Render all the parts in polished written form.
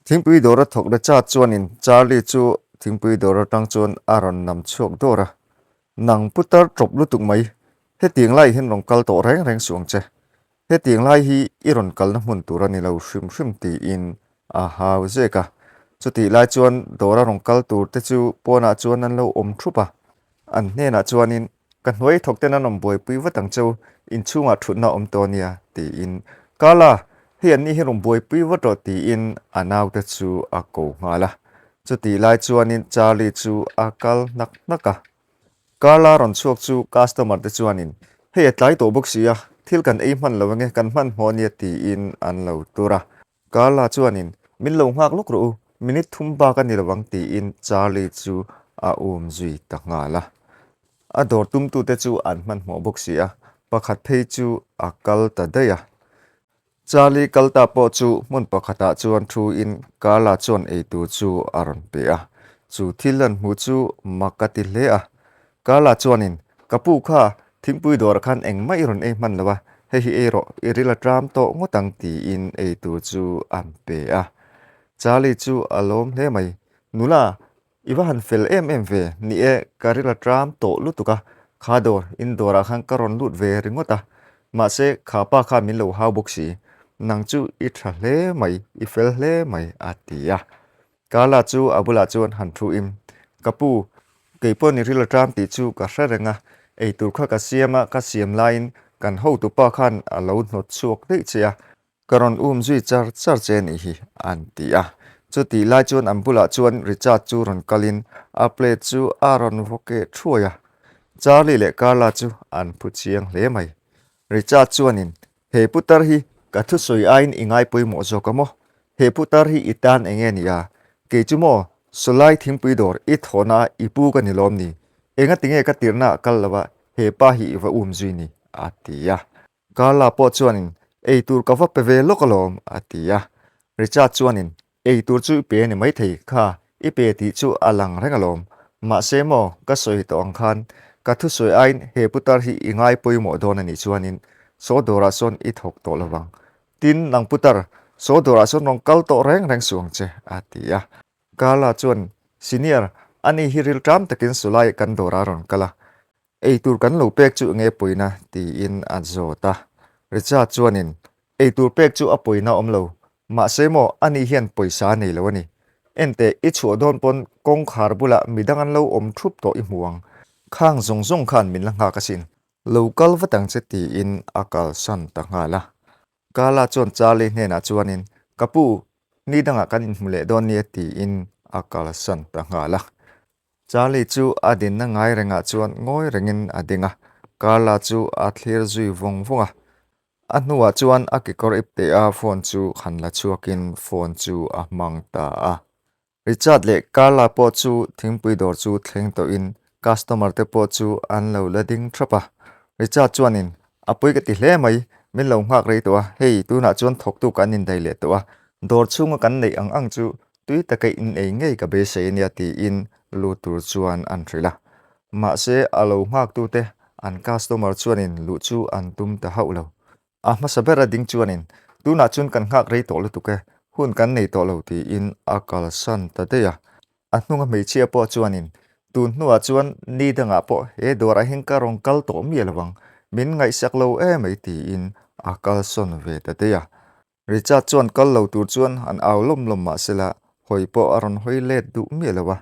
Thingpui dawr a thawk Richard chuanin Charlie chu thingpui dawr atang chuan a rawn nam chhuak dawr a, Nang putar tawp lutuk mai, hetiang lai hian rawn kal tawh reng reng suh ang che. Hetiang lai hi i rawn kalna hmun tur a ni lo hrim hrim tiin a hau zek a. Chutih lai chuan dawr a rawn kal tur te chu pawnah chuan an lo awm thup a, an hnenah chuanin Ka hnuai thawk ten an rawn buaipui vat ang cheu, inchhungah thutna a awm tawh ania tiin Carla, hei anni hi rawn buaipui vat rawh tiin a naute chu a ko nghal a. Chutih lai chuanin Charlie chu a kal hnak hnak a. Carla rawn chhuak chu customer te chuanin hei a tlai tawh bawk si a, thil kan ei hman lo ange, kan hmanhmawh ania tiin an lo tur a. Carla chuanin min lo nghak lawk rawh u, minute thum bak a ni lo ang tiin Charlie chu a um zui ta nghal a. A dawr tumtute chu an hmanhmawh bawk si a, pakhat phei chu a kal ta daih a. Charlie kal ta pawh chu hmun pakhatah chuan thuin Carla chuan eitur chu a rawn pe a, chu thil an hmuh chu mak a ti hle a. Carla chuanin, Ka pu kha, thingpui dawrah khan engmah i rawn ei hman lo a, hei hi ei rawh, i ril a tram tawh ngawt ang tiin eitur chu an pe a. Charlie chu a lawm hle mai. Nula, I va han fel em em ve, ni e, ka ril a tram tawh lutuk a, kha dawr, in dawrah khan ka rawn lut ve ringawt a, mahse kha pa khan min lo hau bawk si, nang chu i tha hle mai, i fel hle mai a ti a. Carla chu a bulah chuan han thu in, Ka pu, kei pawh ni ril a tram tih chu ka hre reng a, eitur kha ka siam a, ka siam laiin kan hotupa khan a lo hnawt chhuak daih che a, Ka rawn um zui char char che nih hi, an ti a. Chutih lai chuan an bulah chuan Richard chu rawn kalin a plate chu a rawn vaw keh thuai a. Charlie leh Carla chu an phu chiang hle mai. Richard chuanin, He putar hi ka thusawi aiin i ngai pawimawh zawk a maw? He putar hi i tan eng nge ni a? Kei chu maw, sawlai thingpui dawr i thawhna a i pu ka ni lawm ni? Engati nge ka tirhna ah kal lo a he pa hi i va um zui ni? a ti a. Carla pawh chuanin, Ei tur ka va pe ve lawk alawm, a ti a. Richard chuanin, Ei tur chu i pe a ni maithei, kha, i pe tih chu a lang reng alawm. Mahse maw, ka sawi tawh ang khan, ka thusawi aiin he putar hi i ngai pawimawh dawn a nih chuanin saw dawrah sawn i thawk tawh lo vang. Tin, nang putar, saw dawrah sawn rawn kal tawh reng reng suh ang che, a ti a. Carla chuan, Senior, ani hi rilṭam takin sawlai kan dawrah a rawn kal a, Eitur kan lo pek chu enge pawina tiin a zawt a. Richard chuanin, Eitur pek chu a pawina awm lo, mahse maw ani hian pawisa a nei lo a ni. Enteh, i chhuah dawn pawn kawngkhar bulah midang an lo awm thup tawh i hmu ang. Khang zawng zawng khan min la nghak asin. Lo kal vat ang che tiin a kalsan ta nghal a. Carla chuan Charlie hnenah chuanin, Ka pu, ni dangah kan inhmu leh dawn nia tiin a kalsan ta nghal a. Charlie chu a dinna ngai rengah chuan ngawi rengin a ding a, Carla chu a thlir zui vawng vawng a. A hnuah chuan a kekawr ipte a phone chu han la chhuakin phone chu a hmang ta a. Richard leh Carla pawh chu thingpui dawr chu thleng tawhin customer te pawh chu an lo la ding thap a. Richard chuanin, A pui ka ti hle mai, min lo nghak rei tawh a, hei tunah chuan thawktu kan indaih leh tawh a, dawr chhunga kan neih ang ang chu Tui taka in ei ngei ka beisei ania tiin lu tur chuan an hrilh a. Mahse a lo nghaktute an customer chuanin luh chu an tum ta hauh lo. A hmasa ber a ding chuanin tunah chuan kan nghak rei tawh lutuk e, hun kan nei tawh lo tiin a kalsan ta daih a. A hnunga hmeichhia pawh chuanin tun hnuah chuan ni dangah pawh he dawrah hian ka rawn kal tawh miah lo ang, min ngaihsak lo emai tiin a kalsawn ve ta daih a. Richard chuan kal lo tur chuan an au lawm lawm mah sela hawi pawh a rawn hawi let duh miah lo a.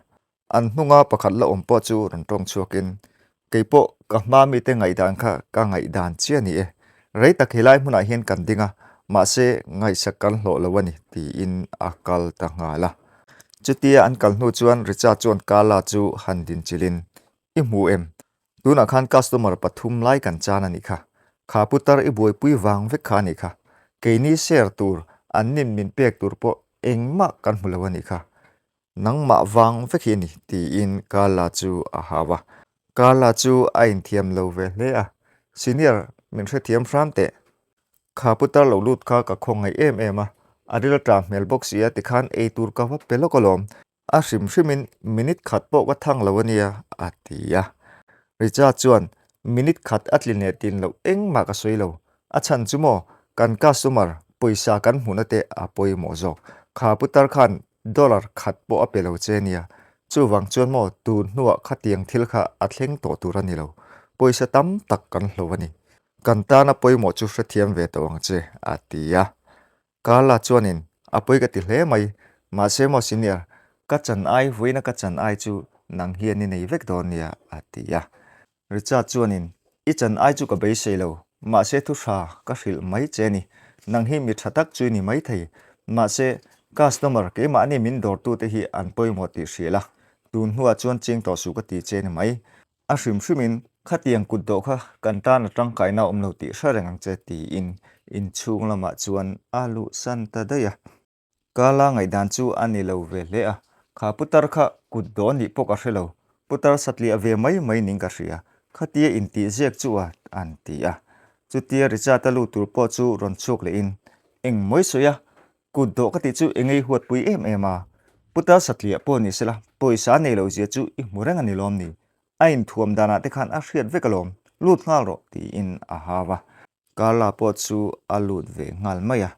An hnunga pakhat la awm pawh chu rawn tawng chhuakin, Kei pawh ka hma mite ngaihdan kha ka ngaihdan chiah ni e. Rei tak helai hmunah hian kan ding a, mahse ngaihsak kan hlawh lo a ni, tiin a kal ta nghal a. Chutia an kal hnu chuan Richard chuan Carla chu han dinchilhin, I hmu em? Tunah khan customer pathum lai kan chan a nih kha. Kha putar i buaipui vang vek kha a nih kha. Keini share tur an nin min pek tur pawh engmah kan hmu lo a nih kha. Nangmah vang vek hi a ni, tiin Carla chu a hau a. Carla chu a inthiam lo ve hle a, Senior, min hrethiam hram teh. Kha putar lo lut kha ka khawngaih em em a, a ril tla hmel bawk si a tikhan eitur ka va pe lawk alawm. A hrim hrimin minute khat pawh ka thang lo a nia, a ti a. Richard chuan, Minute khat a tlin leh tlin loh engmah ka sawi lo. A chhan chu maw, kan customer pawisa kan hmuhna te a pawimawh zawk. Kha putar khan dollar khat pawh a pe lo che nia. Chuvang chuan maw tun hnuah khatiang thil kha a thleng tawh tur a ni lo. Pawisa tam tak kan hlo a ni. Kan tana pawimawh chu hrethiam ve tawh ang che, a ti a. Carla chuanin, A pawi ka ti hle mai. Mahse maw senior, ka chan ai vawiina ka chan ai chu nang hian i nei vek dawn nia, a ti a. Richard chuanin, I chan ai chu ka beisei lo, mahse thu hra ka hrilh mai che ni. Nang hi mi tha tak chu i ni maithei. Mahse, customer keimahni min dawrtute hi an pawimawh tih hrilh a, tun hnuah chuan ching tawh suh ka ti che ni mai. A hrim hrimin, khatiang kut dawh kha kan tan a tangkaina a awm lo tih hre reng ang che tiin inchhung lamah chuan a luhsan ta daih a. Kala ngaihdan chu a ni lo ve hle a, kha putar kha kut dawn nih pawh ka hre lo, putar satliah ve mai mai ning ka hria, khatia intih ziak chu a an ti a. Chutia Richard-a lut tur pawh chu rawn chhuak lehin, Eng mawi sawi a, kut dawh ka tih chu eng ei huatpui em em a, putar satliah pawh ni sela, pawisa nei lo zia chu i hmu reng a ni lawm ni, a inthuam danah te khan a hriat vek alawm, lut nghal rawh tiin a hau a. Carla pawh chu a lut ve nghal mai a.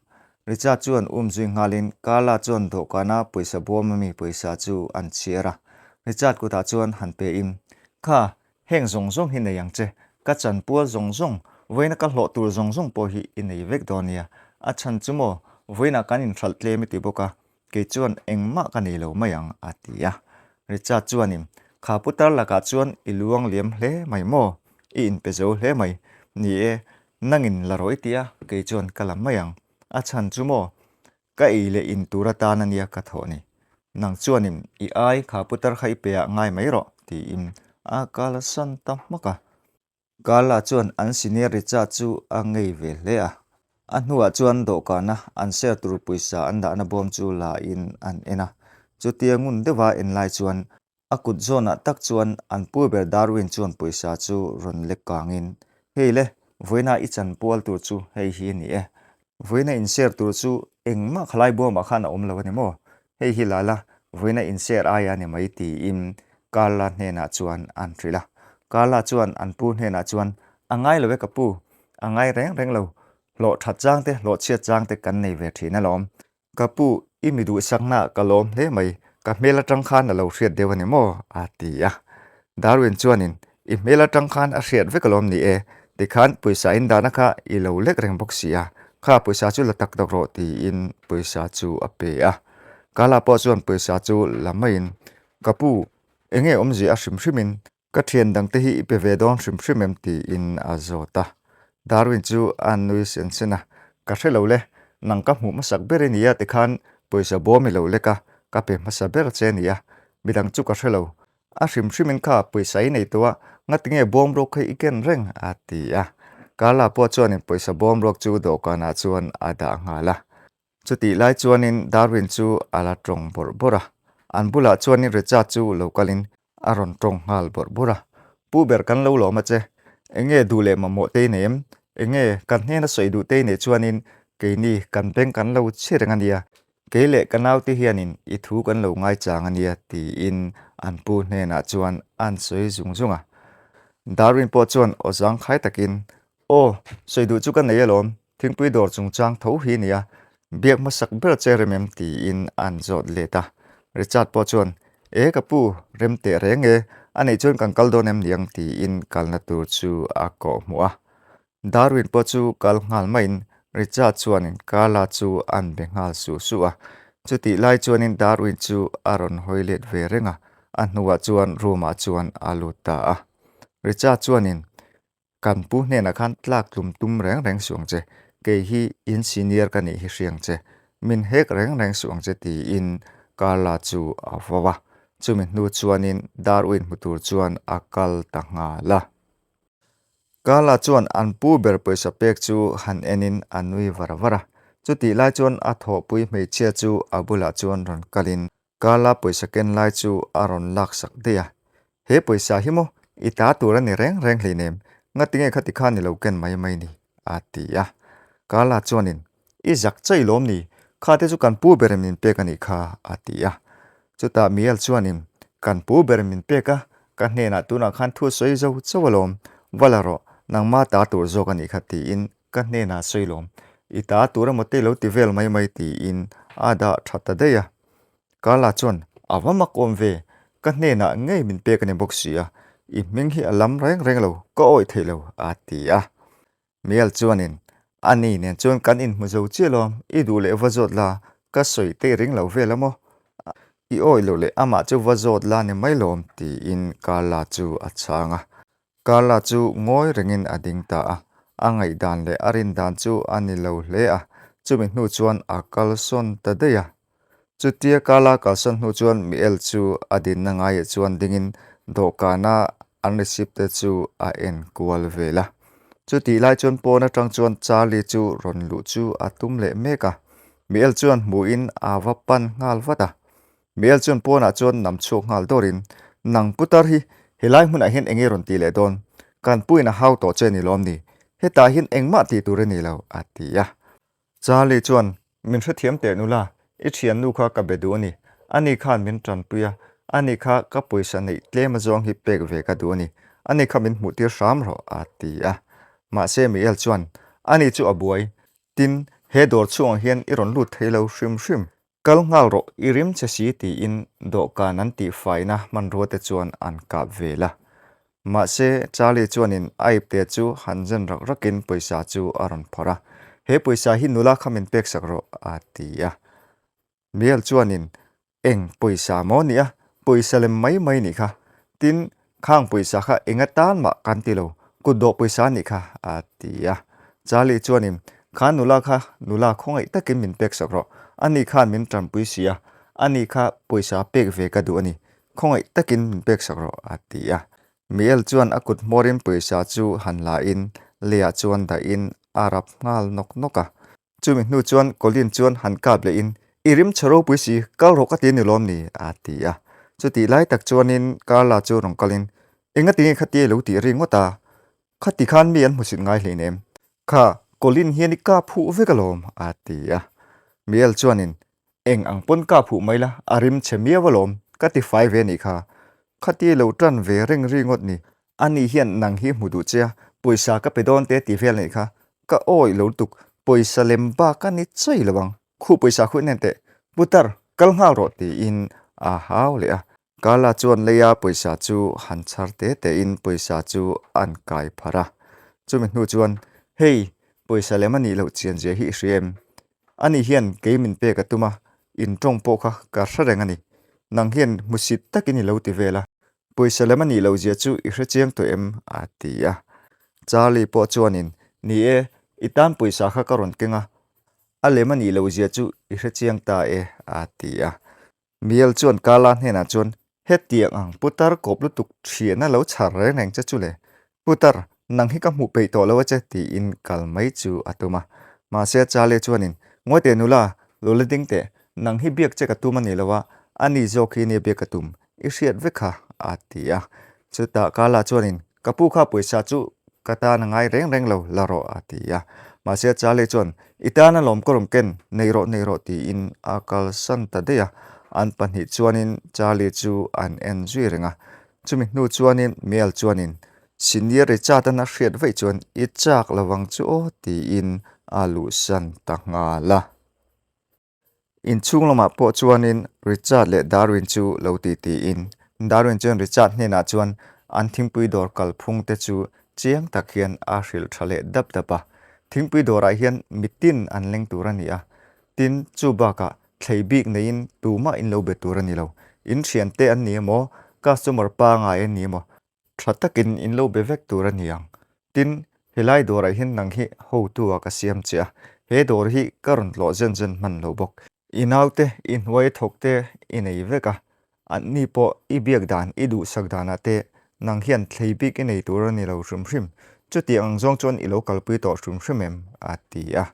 Richard chuan um zui nghalin Carla chuan dawhkana pawisa bawm ami pawisa chu an chhiar a. Richard kutah chuan han pe in, Kha, heng zawng zawng hi nei ang che, ka chanpual zawng zawng, vawiina ka hlawh tur zawng zawng pawh hi i nei vek dawn nia. A chhan chu maw, vawiinah kan inhralh tlem i ti bawk a, Kei chuan engmah ka nei lo mai ang, a ti a. Richard chuanin, Kha putar lakah chuan i luang liam hle mai maw? I inpe zo hle mai. Ni e, nangin la rawh i ti a, kei chuan ka la mai ang. A chhan chu maw? Ka ei leh in tur atan a nia ka thawh ni. Nang chuanin i ai kha putar kha i pe ah ngai mai rawh, tiin a kalsan ta hmak a. Carla chuan an senior Richard chu a ngei ve hle a. A hnuah chuan dawhkana an share tur pawisa an dahna bawm chu la in an en a. Chutia ngun deuha en lai chuan a kut zawnah tak chuan an pu ber Darwin chuan pawisa chu rawn lek kangin, Hei le, vawiina i chan pual tur chu hei hi a ni e. Vawiina in share tur chu engmah khalai bawmah khan a awm lo a ni maw? Hei hi la la, vawiina in share aia ni mai tiin Carla hnenah chuan an hrilh a. Carla chuan an pu hnenah chuan, A ngai lo e ka pu, a ngai reng reng lo, hlawh that chang te, hlawh chhiat chang te kan nei ve thin alawm. Ka pu, i mi duhsakna ka lawm hle mai, ka hmel atang khan a lo hriat deuh a ni maw? a ti a. Darwin chuanin, I hmel atang khan a hriat vek alawm ni e, tikhan pawisa in dahna kha i lo lek reng bawk si a, kha pawisa chu la tak tak rawh tiin pawisa chu a pe a. Carla pawh chuan pawisa chu la maiin, Ka pu, enge awmzia a hrim hrimin ka thian dangte hi i pe ve dawn hrim hrim em tiin a zawt a. Darwin chu a nui sen sen a, Ka hre lo le, nang ka hmuh hmasak ber i nia tikhan pawisa bawm i lo lek a, ka pe hmasa ber che nia, midang chu ka hre lo. A hrim hrimin kha pawisa i nei tawh a, ngatinge bawm ruak kha i ken reng a ti a. Carla pawh chuanin pawisa bawm ruak chu dawhkanah chuan a dah nghal a. Chutih lai chuanin Darwin chu a la tawng bawrh bawrh a, an bulah chuanin Richard chu lo kalin a rawn tawng nghal bawrh bawrh a. Pu ber kan lo lawm a che, enge duh leh mamawh te i nei em? Enge kan hnena sawi duh te i neih chuanin keini kan beng kan lo chhi reng a nia, kei leh ka naute hianin i thu kan lo ngaichang a nia tiin an pu hnenah chuan an sawi zung zung a. Darwin pawh chuan aw zangkhai takin, Aw, sawi duh chu ka nei alawm, Thingpui dawr chungchang tho hi nia, biak hmasak ber che rem em tiin an zawt let a. Richard pawh chuan, E ka pu, rem teh reng e, a neih chuan kan kal dawn em niang tiin kalna tur chu a kawh hmuh a. Darwin pawh chu kal nghal maiin Richard chuanin Carla chu an be nghal suh suh a. Chutih lai chuanin Darwin chu a rawn hawi let ve reng a, a hnuah chuan room ah chuan a lut ta a. Richard chuanin, Kan pu hnenah khan tlak tlum tum reng reng suh ang che, kei hi in senior ka nih hi hriang che, min hek reng reng suh ang che tiin Carla chu a vau a, chumi hnu chuanin Darwin hmu tur chuan a kal ta nghal a. Carla chuan an pu ber pawisa pek chu han enin a nui var var a, chutih lai chuan a thawhpui hmeichhia chu a bulah chuan rawn kalin Carla pawisa ken lai chu a rawn laksak daih a, He pawisa hi maw i ta tur a ni reng reng hleinem, ngatinge khati khan i lo ken mai mai ni? a ti a. Carla chuanin, I zak chaih lawm ni, kha te chu kan pu ber min pek a nih kha, a ti a. Chutah Miel chuanin, Kan pu ber min pek a, ka hnenah tunah khan thu sawi zo chauh alawm, va la rawh, nangma ta tur zawk a nih kha tiin ka hnenah sawi lawm. I ta tur emaw te lo ti vel mai mai tiin a dah tha ta daih a. Carla chuan, A va mak awm ve, ka hnenah ngei min pek a ni bawk si a, i hming hi a lam reng reng lo, ka awih thei lo, a ti a. Mial chuanin, A ni nen chuan kan inhmu zo chiah lo, i duh leh va zawt la, ka sawi te i ring lo vel a maw? I awih loh leh amah chu va zawt la ni mai lawm, tiin Carla chu a chhang a. Carla chu ngawi rengin a ding ta a, a ngaihdan leh a rindan chu a ni lo hle a, chumi hnu chuan a kalsawn ta daih a. Chutia Carla kalsawn hnu chuan Miel chu a dinna ngaiah chuan dingin dawhkana an receipt te chu a en kual vel a. Chutih lai chuan pawn atang chuan Charlie chu rawn luh chu a tum leh mek a, Miel chuan hmuhin a va pan nghal vat a. Miel chuan pawnah chuan nam chhuak nghal dawrin, Nang putar hi helai hmunah hian enge rawn ti leh dawn? Kan puiin a hau tawh che ni lawm ni? Hetah hian engmah tih tur a ni lo, a ti a. Charlie chuan, Min hrethiam teh nula, i thiannu kha ka be duh a ni. Ani khan min tanpui a, ani kha ka pawisa neih tlem azawng hi pek ve ka duh a ni. Ani kha min hmuhtir hram rawh, a ti a. Mahse Miel chuan, Ani chu a buai. Tin, he dawr chhungah hian i rawn lut thei lo hrim hrim. Kal nghal rawh, i rim che si tiin dawhkan an tihfaina hmanrua te chuan an kap vel a. Mahse, Charlie chuanin a ipte chu han zen rak rakin pawisa chu a rawn phawrh a, He pawisa hi nula kha min peksak rawh, a ti a. Miel chuanin, Eng pawisa maw nia, pawisa lem mai mai nih kha. Tin, khang pawisa kha eng atan mah kan ti lo, kut dawh pawisa nih kha, a ti a. Charlie chuanin, Kha nula kha nula khawngaih takin min peksak rawh, ani khan min tanpui si a, ani kha pawisa pek ve ka duh a ni, Khawngaih takin min peksak rawh, a ti a. Miel chuan a kut hmawrin pawisa chu han la in leiah chuan dahin a rap nghal nawk nawk a. Chumi hnu chuan Colin chuan han kap leh in, I rim chhe ropui si, kal rawh ka ti ni lawm ni, a ti a. Chutih lai tak chuanin Carla chu rawn kalin, Engati nge khatia i lo tih ri ngawt a? Khati khan mi an hmusit ngai hleinem. Kha, Colin hian i kap huh vek alawm, a ti a. Miel chuanin, Eng ang pawn ka phuh mai la, a rim chhe miau alawm, ka ti fai ve nih kha. Khati lo tan ve reng ri ngawt ni. Ani hian nang hi hmu duh che a, pawisa ka pe dawn te ti vel nih kha. Ka awih lo lutuk, pawisa lem bak a ni chai lo ang. Khu pawisa khuih nen teh, Putar, kal nghal rawh tiin a hau leh a. Carla chuan leia pawisa chu han chhar te tein pawisa chu an kai pharh a. Chumi hnu chuan, Hei, pawisa lem a nih loh chian zia hi i hria em? Ani hian kei min pek a tum a, in tawng pawh kha ka hre reng a ni. Nang hian hmusit takin i lo ti vel a, pawisa lem a nih loh zia chu i hre chiang tawh em? a ti a. Charlie pawh chuanin, Ni e, i tan pawisa kha ka rawn keng a, a lem a nih loh zia chu i hre chiang ta e, a ti a. Miel chuan Carla hnenah chuan, Hetiang ang putar kawp lutuk thiana lo chhar reng reng che chu le. Putar, nang hi ka hmuh peih tawh lo a che, tiin kal mai chu a tum a. Mahse Charlie chuanin, Ngawi teh nula, lo la ding teh, nang hi biak che ka tum a ni lo a, ani zawk hi nia biak ka tum, i hriat vek kha, a ti a. Chutah Carla chuanin, Ka pu kha pawisa chu ka tan a ngai reng reng lo, la rawh, a ti a. Mahse Charlie chuan, I tan a lawm ka rawn ken, nei rawh, nei rawh, tiin a kalsan ta daih a. An pahnih chuanin Charlie chu an en zui reng a. Chumi hnu chuanin Mel chuanin, Senior Richard-an a hriat vaih chuan i chak lo ang chu aw, tiin a luhsan ta nghal a. Inchhung lamah pawh chuanin Richard leh Darwin chu lo ti tiin Darwin chuan Richard hnenah chuan an thingpui dawr kalphung te chu chiang tak hian a hrilh tha leh dap dap a. Thingpui dawrah hian mitin an leng tur a ni a, tin chu bakah thlei bik neiin tumah in lo be tur a ni lo. In thiante an ni emaw, customer pangai an ni emaw, Tha takin in lo be vek tur a ni ang. Tin, helai dawrah hian nang hi hotu ah ka siam che a, he dawr hi ka rawn tlawh zen zen hman lo bawk. I naute, i hnuai thawk te i nei vek a, anni pawh i biak dan, i duhsak danah te nang hian thlei bik i nei tur a ni lo hrim hrim. Chutiang ang zawng chuan i lo kalpui tawh hrim hrim em? a ti a.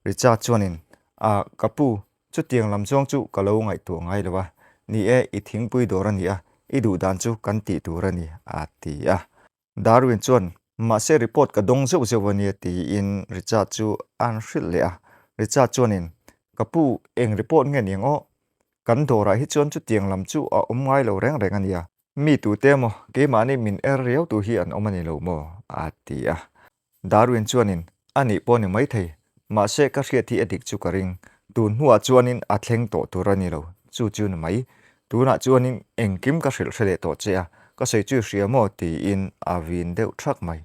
Richard chuanin, A, ka pu, Chutiang lam chuang chu ka lo ngaihtuah ngai lo a, ni e, i thingpui dawr a ni a, i duh dan chu kan tih tur a ni, a ti a. Darwin chuan, Mahse report ka dawng zeuh zeuh a nia tiin Richard chu a han hrilh leh a. Richard chuanin, Ka pu, eng report nge ni ang aw? Kan dawrah hi chuan chutiang lam chu a awm ngai lo reng reng a nia. Mi tute emaw, keimahni min er riau tu hi an awm a ni lo maw? a ti a. Darwin chuanin, A nih pawh ni maithei. Mahse ka hriat hi a dik chu ka ring. Tun hnuah chuanin a thleng tawh tur a ni lo, chu chu ni mai. Tunah chuanin engkim ka hrilh hre leh tawh che a, ka sawi chu i hria maw? tiin a vin deuh thak mai.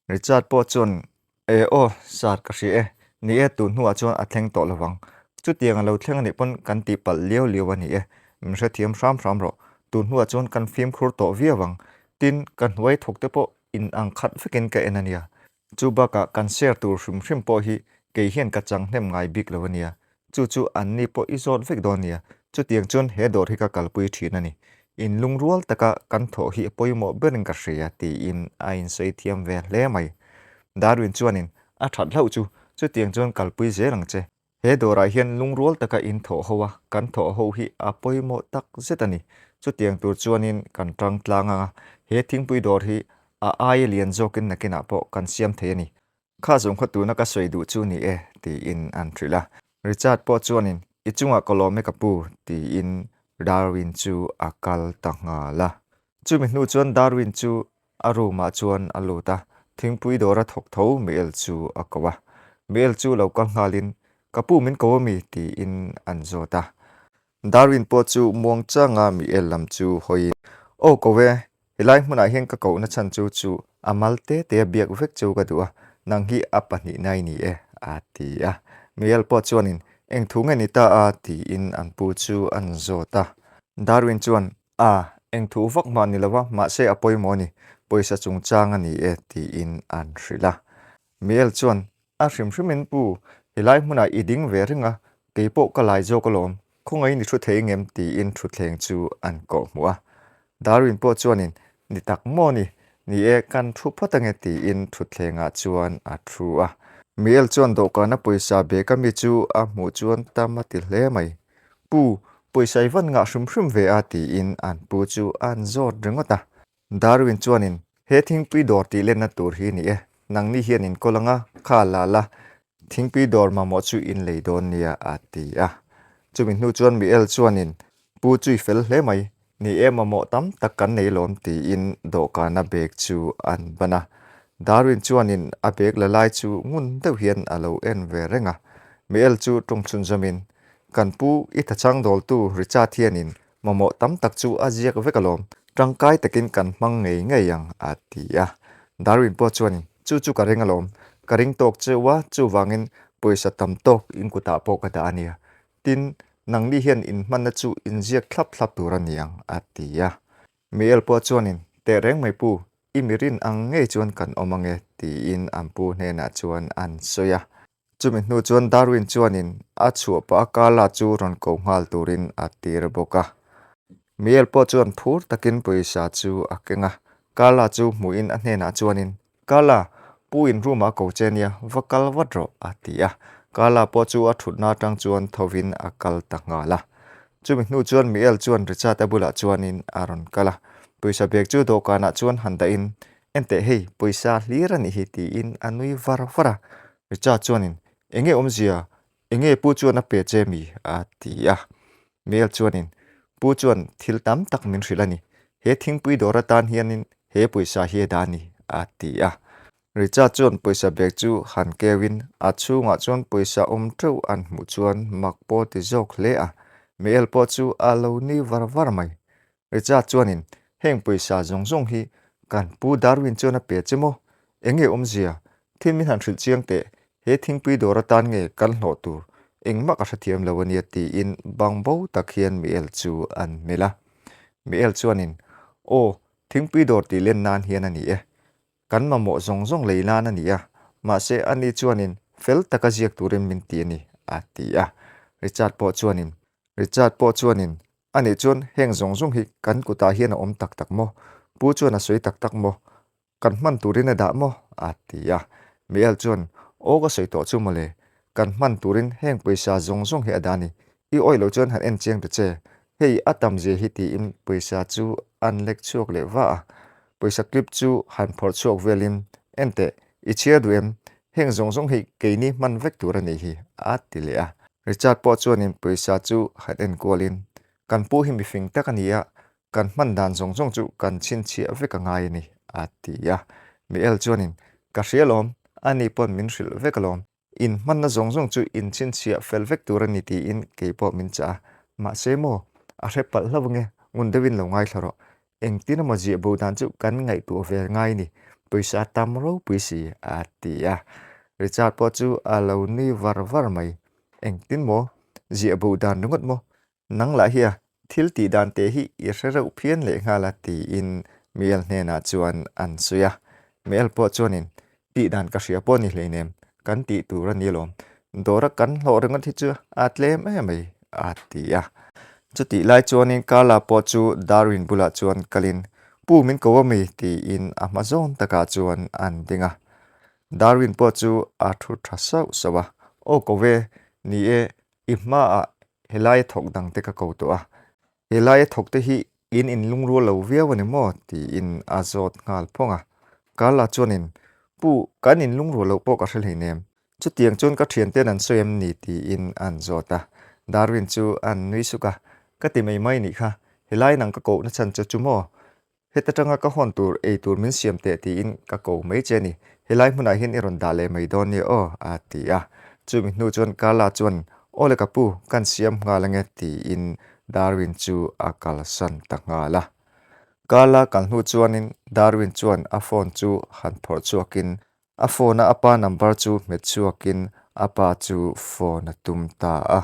Richard pawh chuan, E aw, sir ka hria e. Ni e, tun hnuah chuan a thleng tawh lovang. Chutiang a lo thleng a nih pawn kan tih palh liau liau a ni e. Min hrethiam hram hram rawh. Tun hnuah chuan kan fimkhur tawh viau ang. Tin, ka hnuai thawk te pawh in ang khat vekin ka en a nia. Chu bakah kan share tur hrim hrim pawh hi kei hian ka chang hnem ngai bik lo a nia. Chu chu anni pawh i zawt vek dawn nia. Chutiang chuan he dawr hi ka kalpui thin a ni. In lungrual taka kan thawh hi a pawimawh berin ka hria tiin a insawi thiam ve hle mai. Darwin chuanin a that hlauh chu chutiang chuan kalpui zel ang che. He dawrah hian lungrual taka in thawh ho a, kan thawh ho hi a pawimawh tak zet a ni. Chutiang tur chuanin kan tang tlang ang a, he thingpui dawr hi a aia lian zawkin nakinah pawh kan siam thei a ni. Kha zawng kha tuna ka sawi duh chu ni e, tiin an hrilh a. Richard pawh chuanin, I chungah ka lawm e ka pu, tiin Darwin chu a kal ta nghal a. Chumi hnu chuan Darwin chu A room ah chuan a lut a, thingpui dawr a thawk tho Miel chu a ko a. Miel chu lo kal nghalin, Ka pu min ko ami? tiin an zawt a. Darwin pawh chu muang changa Miel lam chu hawiin, Aw ko e, helai hmunah hian ka kohna chhan chu chu a mal te te a biak vek chu ka duh a, nang hi a pahnihna i ni e, a ti a. Miel pawh chuanin, Eng thu nge ni ta a? tiin an pu chu an zawt a. Darwin chuan, A, eng thu vak mah ni lova, mahse a pawimawh a ni, pawisa chungchang a ni e, tiin an hrilh a. Miel chuan, A hrim hrimin pu, helai hmunah i ding ve reng a, kei pawh ka lai zawk alawm, khawngaihin i thu thei ngem? tiin thutthleng chu an kawh hmuh a. Darwin pawh chuanin, Ni tak maw ni, ni e, kan thu phawt ange, tiin thutthlengah chuan a thu a. Miel chuan dawhkana pawisa bag a mi chu a hmuh chuan tam a ti hle mai. Pu, pawisa i van ngah hrim hrim ve a tiin an pu chu an zawt ringawt a. Darwin chuanin, He thingpui dawr tih lenna tur hi ni e, nangni hian in kawl anga, kha la la, thingpui dawr mamawh chu in lei dawn nia a ti a. Chumi hnu chuan Miel chuanin, Pu chu i fel hle mai, ni e mamawh tam tak kan nei lawm tiin dawhkana bag chu an ban a. Darwin chuanin a bag la lai chu ngun deuh hian a lo en ve reng a. Miel chu tawng chhunzawmin, Kan pu i thachang dawltu Richard hianin mamawh tam tak chu a ziak vek alawm, tangkai takin kan hmang ngei ngei ang a ti a. Darwin pawh chuanin, Chu chu ka ring alawm, ka ring tawk cheu a, chuvangin pawisa tam tawk in kutah pawh ka dah a nia. Tin, nangni hian in hmanna chu in ziak thlap thlap tur a ni ang a ti a. Miel pawh chuanin, Teh reng mai pu, i mirin ang ngei chuan kan awm ange tiin an pu hnenah chuan an sawi a. Chumi hnu chuan Darwin chuanin a chhuah pah a Carla chu rawn ko nghal turin a tir bawk a. Miel pawh chuan phur takin pawisa chu a keng a, Carla chu hmuhin a hnenah chuanin, Carla, pu in room ah ko che nia, va kal vat rawh, a ti a. Carla pawh chu a thutna atang chuan thovin a kal ta nghal a. Chumi hnu chuan Miel chuan Richard-a bulah chuanin a rawn kal a, pawisa bag chu dawhkanah chuan han dahin, Enteh hei, pawisa hlir a nih hi, tiin a nui var var a. Richard chuanin, Enge awmzia? Enge pu chuan a pe che mi? a ti a. Mel chuanin, Pu chuan thil tam tak min hrilh a ni. He thingpui dawr atan hianin he pawisa hi a dah a ni, a ti a. Richard chuan pawisa bag chu han keuin a chhungah chuan pawisa awm teuh an hmuh chuan mak pawh ti zawk hle a. Mel pawh chu a lo ni var var mai. Richard chuanin, Heng pawisa zawng zawng hi kan Pu Darwin chuan a pe che maw? Enge awmzia? Thil min han hrilh chiang teh, he thingpui dawr atan nge kan hlawh tur? Engmah ka hrethiam lo ania tiin bangbo tak hian Miel chu an melh a. Miel chuanin, Aw, thingpui dawr tih len nan hian a ni e. Kan mamawh zawng zawng lei nan a ni a, mahse ani chuanin fel taka ziak turin min ti a ni, a ti a. Richard pawh chuanin, Richard pawh chuanin, Anih chuan heng zawng zawng hi kan kutah hian a awm tak tak maw? Pu chuan a sawi tak tak maw? Kan hman turin a dah maw? a ti a. Miel chuan, Aw ka sawi tawh chu mawle, kan hman turin heng pawisa zawng zawng hi a dah a ni. I awih loh chuan han en chiang ta che. Hei a tam zia hi tiin pawisa chu an lek chhuak leh va a. Pawisa clip chu han phawrh chhuak velin, Enteh, i chhiar duh em? Heng zawng zawng hi keini hman vek tur a nih hi, a ti leh a. Richard pawh chuanin pawisa chu han en kualin, Kan pu hi mifing tak a ni a, kan hman dan zawng zawng chu kan chhinchhiah vek a ngai a ni, a ti a. Miel chuanin, Ka hria alawm, ani pawn min hrilh vek alawm. In hmanna zawng zawng chu in chhinchhiah fel vek tur a ni tiin kei pawh min chah a. Mahse maw, a hre palh hlauh ange, ngun deuhin lo ngaithla rawh. Engtin emaw ziah bo dan chu kan ngaihtuah ve ngai ni, pawisa tam ropui si a ti a. Richard pawh chu a lo nui var var mai. Engtin maw, ziah bo dan ringawt maw? Nang lah hi a thil tih dan te hi i hre reuh phian leh nghal a tiin Miel hnenah chuan an sawi a. Miel pawh chuanin tih dan ka hria pawh ni hleinem, kan tih tur a ni alawm. Dawra kan hlawh ringawt hi chu a tlem em mai a ti a. Chutih lai chuanin Carla pawh chu Darwin bulah chuan kalin Pu min ko a mi tiin a hma zawn takah chuan an ding a. Darwin pawh chu a thu tha sauh sauh a, Aw ko ve, ni e, I hmaah helaia thawk dangte ka ko tawh a, helaia thawkte hi in inlungrual lo viau a ni maw? tiin a zawt nghal phawng a. Carla chuanin, Pu, kan inlungrual loh pawh ka hre hleinem. Chutiang chuan ka thiante'n an sawi em ni? tiin an zawt a. Darwin chu an nui suk a, Ka ti mai mai nih kha, helai nang ka kohna chhan che chu maw? Heta tanga ka hawn tur ei tur min siam teh tiin ka ko mai che ni. Helai hmunah hian i rawn dah leh mai dawn nia aw, a ti a. Chumi hnu chuan Carla chuan, Aw le ka pu, kan siam nghal ange tiin Darwin chu a kalsan ta nghal a. Carla kal hnu chuanin Darwin chuan a phone chu han phawrh chhuakin a phone a a pa number chu hmet chhuakin a pa chu phone a tum ta a.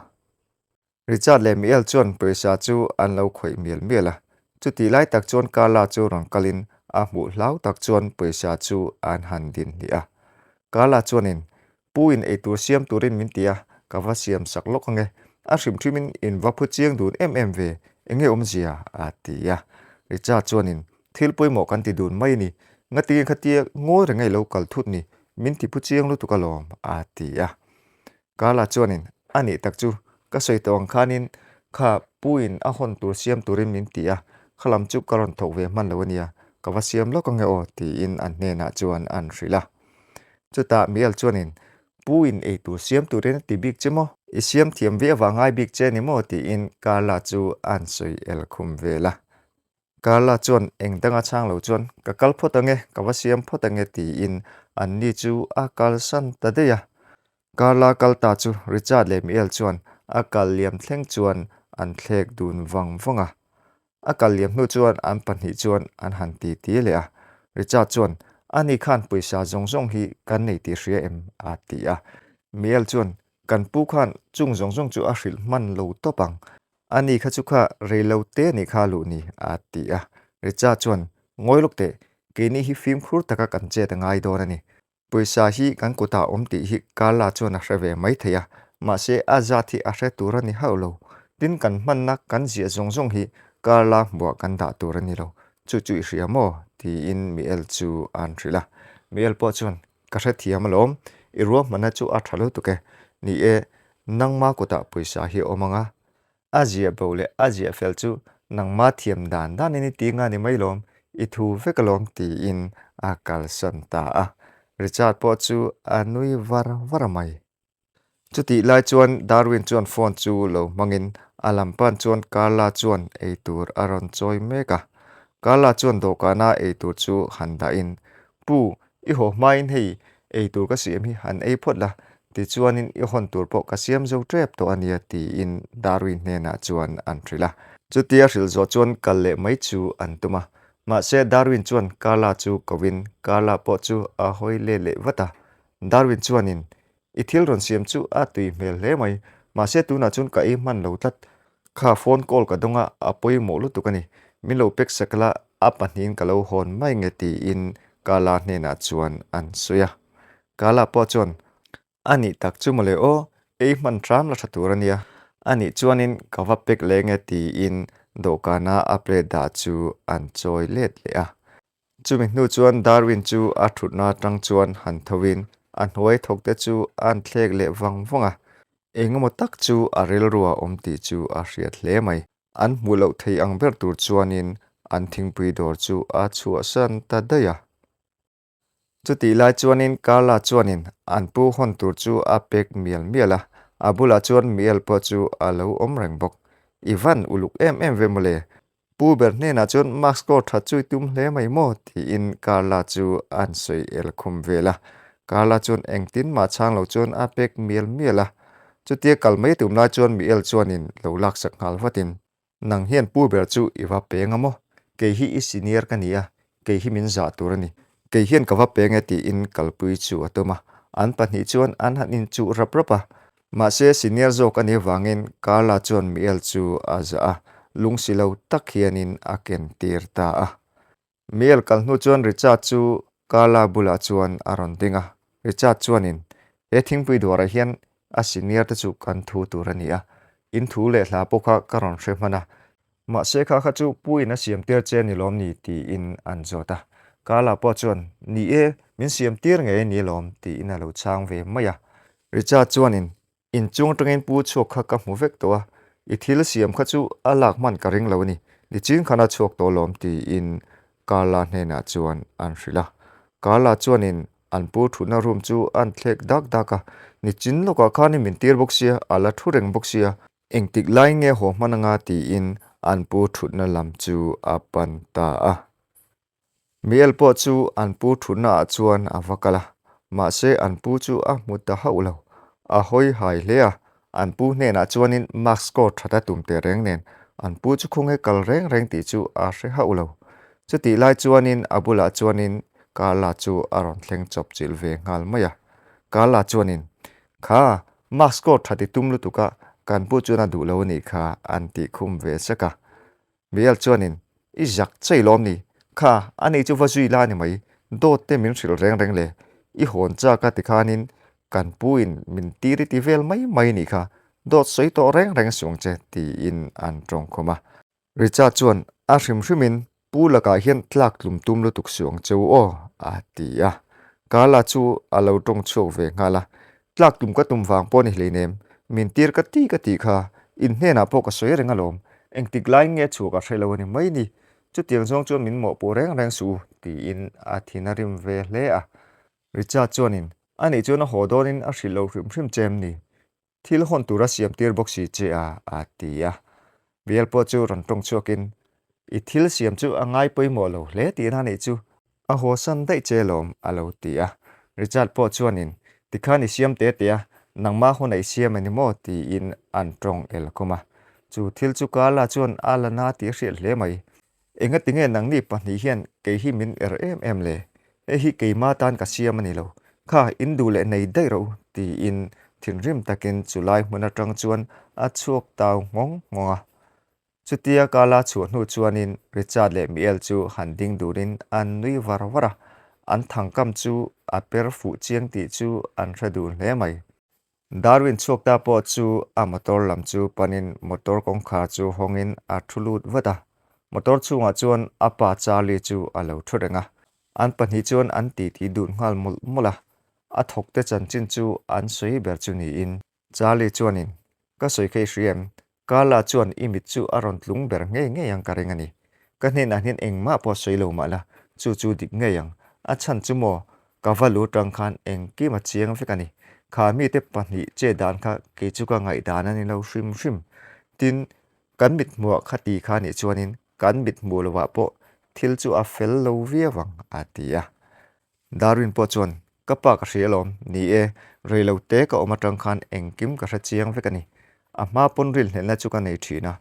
Richard leh Miel chuan pawisa chu an lo khawih mial mial a. Chutih lai tak chuan Carla chu rawn kalin a hmuh hlau tak chuan pawisa chu an han din hnih a. Carla chuanin, Pu in eitur siam turin min ti a, ka va siam sak lawk ange. A hrim hrimin in va phu chiang dun em em ve, enge awmzia? a ti a. Richard chuanin, Thil pawimawh kan ti dun mai a ni. Ngatinge khatia ngawi reng a i lo kal thut ni, min ti phu chiang lutuk alawm, a ti a. Carla chuanin, A nih tak chu, ka sawi tawh ang khanin kha Puin a hawn tur siam turin min ti a, kha lam chu ka rawn thawk ve hman lo a nia, ka va siam lawk ange aw, tiin an hnenah chuan an hrilh a. Chutah Miel chuanin, Puin ei tur siam turin a ti bik che maw? I siam thiam ve avang ngai bik che ni maw? tiin Carla chu an sawi el khum vel a. Carla chuan eng danga chhang lo chuan, Ka kal phawt ange, ka va siam phawt ange tiin anni chu a kalsan ta daih a. Carla kal ta chu Richard leh Miel chuan a kal liam thleng chuan an thlek dun vang vang a. A kal liam hnu chuan an pahnih chuan an han ti ti leh a. Richard chuan, Ani khan pawisa zawng zawng hi kan nei tih hria em? a ti a. Miel chuan, Kan pu khan chung zawng zawng chu a hrilh hman lo tawp ang. A ni kha chu kha rei lo te a nih kha luh ni, a ti a. Richa chuan, Ngawi lawk teh, keini hi fimkhur taka kan chet a ngai dawn a ni. Pawisa hi kan kutah awm tih hi Carla chuan a hre ve mai thei a, mahse a zat hi a hre tur a ni hauh lo. Tin kan hmanna kan ziah zawng zawng hi Carla hmuah kan dah tur a ni lo. Chu chu i hria maw? tiin Miel chu a'n hrilh a. Miel pawh chuan, Ka hrethiam alawm, i ruahmanna chu a tha lutuk e. Ni e, nangma kutah pawisa hi a awm ang a, a ziah bo leh a ziah fel chu nangma thiam dan danin i ti nga ni mai lawm, i thu vek alawm tiin a kalsan ta a. Richard pawh chu a nui var var mai. Chutih lai chuan Darwin chuan phone chu lo hmangin a lam pan chuan Carla chuan eitur a rawn chawi mek a. Carla chuan dawhkana eitur chu han dahin, Pu, i haw hmain hei eitur ka siam hi han ei phawt la, tichuanin i hawn tur pawh ka siam zo tep tawh a nia tiin Darwin hnenah chuan an hrilh a. Chutia hrilh zawh chuan kal leh mai chu an tum a. Mahse Darwin chuan Carla chu koin Carla pawh chu a hawi let leh vat a. Darwin chuanin I thil rawn siam chu a tui hmel hle mai, mahse tunah chuan ka ei hman lo tlat. Kha phone call ka dawng a, a pawimawh lutuk a ni. Min lo pack sak la, a pahnihin ka lo hawn mai nge tiin Kala hnenah chuan an sawi a. Kala pawh chuan, A nih tak chu mawle aw, ei hman hram la tha tur a nia. A nih chuanin ka va pack leh nge tiin dawhkana a plate dah chu an chawi let leh a. Chumi hnu chuan Darwin chu a thutna atang chuan han tho in a hnuai thawkte chu a'n thlek leh vang vang a, engemaw tak chu a rilru a awm tih chu a hriat hle mai. An hmuh loh thei ang ber tur chuanin an thingpui dawr chu a chhuahsan ta daih a. Chutih lai chuanin Carla chuanin an pu hawn tur chu a pek mial mial a, a bulah chuan Miel pawh chu a lo awm reng bawk. I van uluk em em ve mawle, Pu ber hnenah chuan mask score that chu i tum hle mai maw? tiin Carla chu an sawi el khum vel a. Carla chuan engtin mah chhang lo chuan a pek mial mial a. Chutia kal mai tum lai chuan Miel chuanin lo laksak nghal vatin, Nang hian pu ber chu i va peng a maw? Kei hi i senior ka ni a, kei hi min zah tur a ni. Kei hian ka va peng e tiin kalpui chu a tum a. An pahnih chuan an han inchuh rap rap a. Mahse senior zawk a nih avangin Carla chuan Miel chu a zah a, lungsi lo tak hianin a ken tir ta a. Miel kal hnu chuan Richard chu Carla bulah chuan a rawn ding a. Richard chuanin, He thingpui duarah hian a senior te chu kan thu tur a ni a, in thu leh hla pawh kha ka rawn hre hman a. Mahse kha kha chu pu in a siam tir che a ni lawm ni? tiin an zawt a. Carla pawh chuan, Ni e, min siam tir ngei a ni lawm, tiin a lo chhang ve mai a. Richard chuanin, Inchung atangin pu chhuak kha ka hmu vek tawh a, i thil siam kha chu a lak hman ka ring lo a ni, nichin khan a chhuak tawh lawm tiin Carla hnenah chuan an hrilh a. Carla chuanin an pu thutna room chu an thlek dak dak a, nichin lawkah khanin min tir bawk sia, a la thu reng bawk sia, engtik lai nge haw hman anga tiin an pu thutna lam chu a pan ta a. Miel pawh chu an pu thutna ah chuan a va kal a, mahse an pu chu a hmu ta hauh lo. A hawi hai hle a, an pu hnenah chuanin mark score that a tum teh reng nen an pu chu khawnge kal reng reng tih chu a hre hauh lo. Chutih lai chuanin a bulah chuanin Carla chu a rawn thleng chawp chilh ve nghal mai a. Carla chuanin, Kha, mark score that i tum lutuk a, kan pu chuan a duh lo a nih kha, an tih khum ve sek a. Miel chuanin, I zak chei lawm ni? Kha, a nei chu va zui la ni mai, dawt te min hrilh reng reng le. I hawn chak a tikhanin kan puin min tir i ti vel mai mai nih kha, dawt sawi tawh reng reng suang che, tiin an tawngkhawm a. Richard chuan, A hrim hrimin pu lakah hian tlak tlum tum lutuk suang che u aw, a ti a. Carla chu a lo tawng chhuak ve nghal a, Tlak tum ka tum vang pawh ni hleinem, min tir ka ti ka tih kha, in hnenah pawh ka sawi reng alawm, engtik lai nge chhuah ka hre lo a ni mai ni, chutiang zawng chuan min mawhpawh reng reng suh u, tiin a thin a rim ve hle a. Richard chuanin, A nih chuan a haw dawnin a hrilh lo hrim hrim che em ni? Thil hawn tura siam tir bawk si che a, a ti a. Bial pawh chu rawn tawng chhuakin, I thil siam chu a ngai pawimawh lo hle tihna a nih chu, a hawsan daih che lawm, a lo ti a. Richard pawh chuanin, Tikhan i siam te te a, nangmah hun a i siam a ni maw? tiin an tawng el khum a. Chu thil chu Carla chuan a la na tih a hriat hle mai. Engatinge nangni pahnih hian kei hi min er em em le? Hei hi keima tan ka siam a ni lo. Kha, in duh leh nei daih rawh u, tiin thinrim takin chulai hmun atang chuan a chhuak tau nghawng nghawng a. Chutia ka la chhuah hnu chuanin Richard leh Miel chu han ding durin an nui var var a, an thangkam chu a per fuh chiang tih chu an hre dun hle mai. Darwin chhuak ta pawh chu a motor lam chu panin motor kawngkhar chu hawngin a thu lut vat a. Motor chhungah chuan a pa Charlie chu a lo thu reng a. An pahnih chuan an titi dun nghal mawlh mawlh a. A thawkte chanchin chu an sawi ber chu niin. Charlie chuanin, Ka sawi kha i hria em? Carla chuan i mit chu a rawn tlung ber ngei ngei ang ka ring a ni. Ka hnenah hian engmah pawh sawi lo mah la, chu chu dik ngei ang. A chhan chu maw, ka va lu tang khan engkim a chiang vek a ni. Kha mite pahnih che dan kha kei chu ka ngaihdan a ni lo hrim hrim. Tin, kan mithmuah kha ti kha nih chuanin kan mithmuh lovah pawh thil chu a fel lo viau ang, a ti a. Darwin pawh chuan, Ka pa ka hria alawm, ni e, rei lo te ka awm atang khan engkim ka hre chiang vek a ni. A hma pawn rinhlelhna chu ka nei thin a,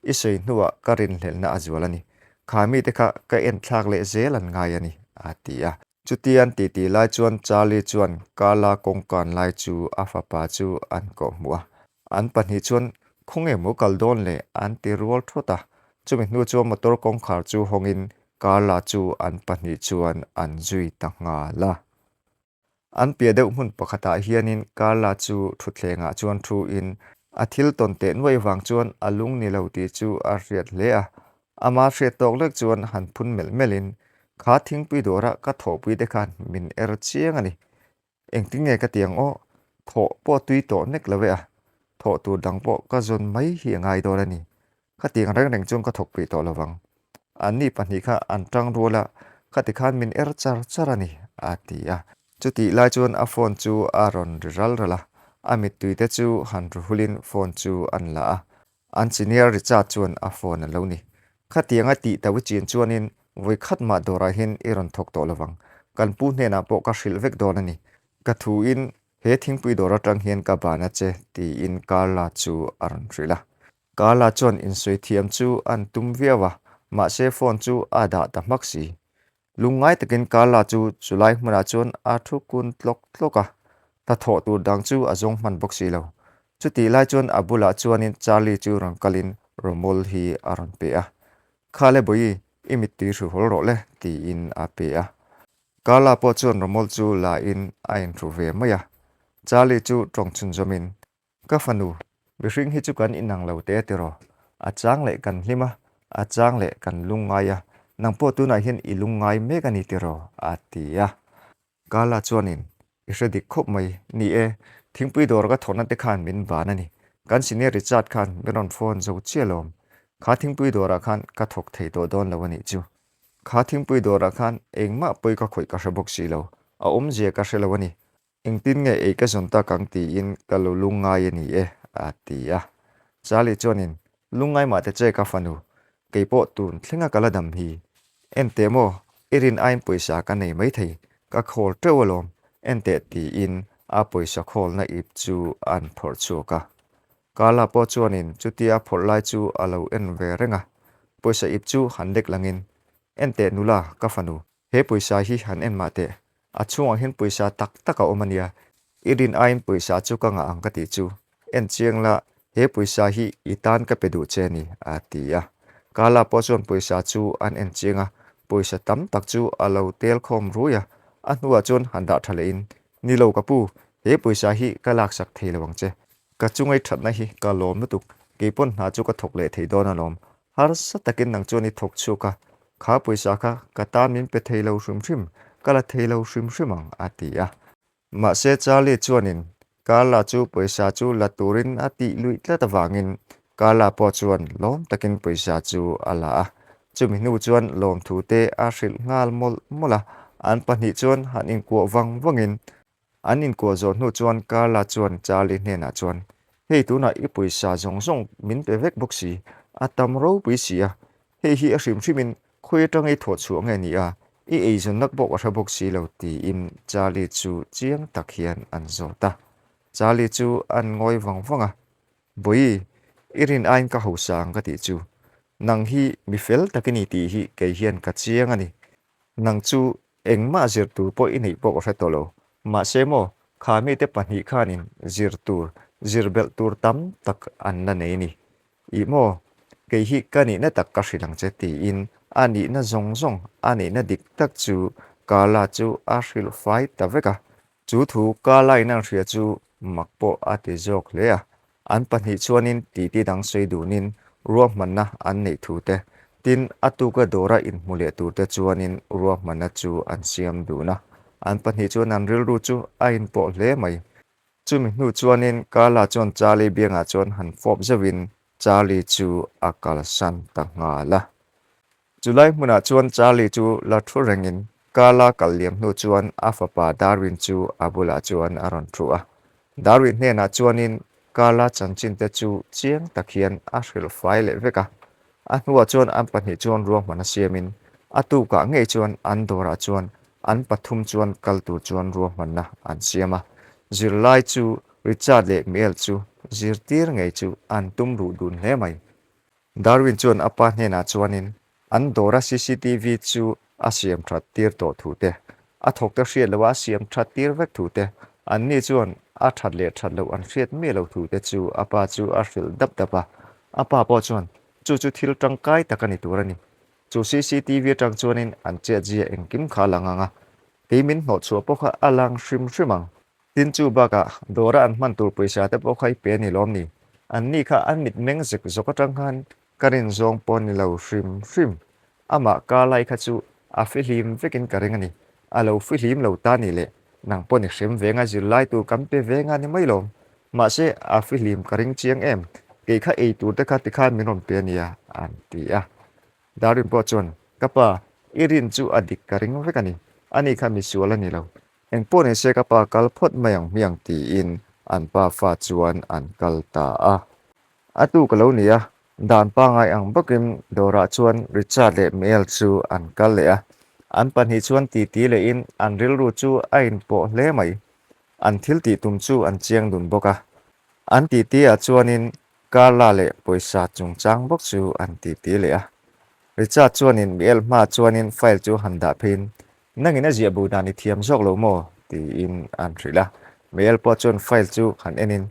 i sawi hnuah ka rinhlelhna a zual a ni. Kha mite kha ka enthlak leh zel an ngai a ni, a ti a. Chutian titi lai chuan Charlie chuan Carla kawngkan lai chu a fapa chu an kawhhmuh a. An pahnih chuan khawnge maw kal dawn le an ti rual thawt a, chumi hnu chuan motor kawngkhar chu hawngin Carla chu an pahnih chuan an zui ta nghal a. An piah deuh hmun pakhatah hianin Carla chu thutthlengah chuan thu in a thil tawn teh nuai vang chuan a lung ni lo tih chu a hriat hle a, ama hriat tawk lek chuan han phun melh melhin kha thingpui dawra ka thawhpui te khan min er chiang a ni. Engtin nge ka ti ang aw? Thawh pawh tui tawh nek lo e a, thawh tur dang pawh ka zawn mai hi a ngai dawn a ni. Khatiang reng reng chuan ka thawk pui tawh lo vang. Anni pahnih kha an tang rual a, khati khan min er char char a ni, a ti a. Chutih lai chuan a phone chu a rawn ri ral ral a, a mittui te chu han ru hulin phone chu an la a. An senior Richard chuan a phone a lo ni. Khatianga tih tau i chin chuanin vawi khat mah dawrah hian i rawn thawk tawh lovang. Kan pu hnenah pawh ka hrilh vek dawn a ni. Ka thuin he thingpui dawr atang hian ka ban a che, tiin Carla chu a rawn hrilh a. Carla chuan insawi thiam chu an tum viau a, mahse phone chu a dah ta hmak si. Lungngai takin Carla chu chulai hmunah chuan a thu kun tlawk tlawk a, hnathawh tur dang chu a zawng hman bawk si lo. Chutih lai chuan a bulah chuanin Charlie chu rawn kalin rawmawl hi a rawn pe a. Khale Bawihi, i mittui hru hawl rawh le, tiin a pe a. Carla pawh chuan rawmawl chu la in a inhru ve mai a. Charlie chu tawng chhunzawmin, Ka fanu, mihring hi chu kan inang lo teh a tiraw? A chang leh kan hlim a, a chang leh kan lungngai a, nang pawh tunah hian i lungngai mek a ni tiraw? a ti a. Carla chuanin, I hre dik khawp mai, ni e, thingpui dawr ka thawhna te khan min ban a ni. Kan senior Richard khan min rawn phone zo chiah alawm. Kha thingpui dawrah khan ka thawk thei tawh dawn lo a nih chu. Kha thingpui dawrah khan engmah pawi ka khawih ka hre bawk si lo, a awmzia ka hre lo a ni. Engtin nge ei ka zawn tak ang tiin ka lo lungngai a ni e, a ti a. Charlie chuanin, Lungngai mah te che ka fanu, kei pawh tun thlenga ka la dam hi. Enteh maw, i rin aiin pawisa ka nei maithei, ka khawl teuh alawm, enteh tiin a pawisa khawlna ip chu an phawrh chhuak a. Carla pawh chuanin chutia a phawrh lai chu a lo en ve reng a, pawisa ip chu han lek langin, Enteh nula, ka fanu, He pawisa hi han en mah teh, a chhungah hian pawisa tak tak a awm a nia, i rin aiin pawisa chu ka ngah ang ka tih chu, en chiang la, he pawisa hi i tan ka pe duh che a ni, a ti a. Carla pawh chuan pawisa chu an en chiang a, pawisa tam tak chu a lo tel khawm rui a, a hnuah chuan han dah tha lehin, Ni lo ka pu, he pawisa hi ka laksak thei lo ang che, ka chungai thatna hi ka lawm lutuk, keipawn hna chu ka thawk leh thei dawn alawm, Harsa takin nang chuan i thawk chhuak a, kha pawisa kha ka tan min pe thei lo hrim hrim, ka la thei lo hrim hrim ang, a ti a. Mahse Charlie chuanin Carla chu pawisa chu la turin a tih luih tlat avangin Carla pawh chuan lawm takin pawisa chu a la a. Chumi hnu chuan lawmthu te a hrilh nghal mawlh mawlh a, an pahnih chuan han inkuah vang vangin An inkuah zawh hnu chuan Carla chuan Charlie hnenah chuan, Hei tunah i pawisa zawng zawng min pe vek bawk si, a tam ropui si a, hei hi a hrim hrimin khawi atanga i thawh chhuah nge ni a, i eizawnnak pawh ka hre bawk si lo tiin Charlie chu chiang tak hian an zawt a. Charlie chu an ngawi vang vang a, Bawihi, i rin aiin ka hausa ang ka tih chu, nang hi mi fel tak i ni tih hi kei hian ka chiang a ni. Nang chu Engmah zir tur pawh i neih pawh ka hre tawh lo. Mahse maw, kha mite pahnih khanin zir tur, zir belh tur tam tak an la nei ni. Ih maw, kei hi ka nihna tak ka hrilh ang che tiin a nihna zawng zawng, a nihna dik tak chu Carla chu a hrilh fai ta vek a. Chu thu Carla in an hria chu mak pawh a ti zawk hle a. An pahnih chuanin titi dang sawi dunin ruahmanna an neih thu te, tin a tuka dawra inhmu leh turte chuanin ruahmanna chu an siam dun a. An pahnih chuan an rilru chu a inpawh hle mai. Chumi hnu chuanin Carla chuan Charlie biangah chuan han fawp zeuhin Charlie chu a kalsan ta nghal a. Chulai hmunah chuan Charlie chu la thu rengin Carla kal liam hnu chuan a fapa Darwin chu a bulah chuan a rawn thu a. Darwin hnenah chuanin Carla chanchin te chu chiang tak hian a hrilh fai leh vek a. A hnuah chuan an pahnih chuan ruahman a siamin a tukah ngei chuan an dawrah chuan an pathum chuan kal tur chuan ruahmanna an siam a. Zirlai chu Richard leh Miel chu zirtir ngei chu an tum ruh dun hle mai. Darwin chuan a pa hnenah chuanin an dawra cctv chu a siam that tir tawh thu te, a thawkte hriat loha a siam that tir vek thu te, anni chuan a that leh that loh an hriat miah lo thu te chu a pa chu a hrilh dap dap a. A pa pawh chuan chu chu thil tangkai tak a ni tur a ni. Chu cctv atang chuanin an chet zia engkim kha a lang ang a, kei min hnawhchhuah pawh kha a lang hrim hrim ang. Tin chu bakah dawra an hman tur pawisa te pawh kha i pe a ni lawm ni? An ni kha an mit meng zek zawk atang khan ka rin zawng pawh ni lo hrim hrim. Amah ka lai kha chu a fihlim vekin ka ring a ni. A lo fihlim lo ta ni le, nang pawh ni hrem venga zirlai tur kan pe venga ni mai lawm. Mahse a fihlim ka ring chiang em, kei kha ei tur te kha tikhan min rawn pe a nia, an ti a. Darwin pawh chuan, Ka pa, i rin chu a dik ka ring vek a ni. Ani kha misual a ni lo. Engpawh ni se ka pa kal phawt mai ang hmiang tiin an pa fa chuan an kal ta a. A tu ka lo ni a, dan pangai ang bawkin dawrah chuan Richard leh Miel chu an kal leh a. An pahnih chuan titi lehin an rilru chu a inpawh hle mai. An thil tih tum chu an chiang dun bawk a. An titi ah chuanin Carla leh pawisa chungchang bawk chu an titi leh a. Richard chuanin Miel hma chuanin file chu han dah pheiin, Nangin a ziah bo dan i thiam zawk lo maw? tiin an hrilh a. Miel pawh chuan file chu han enin,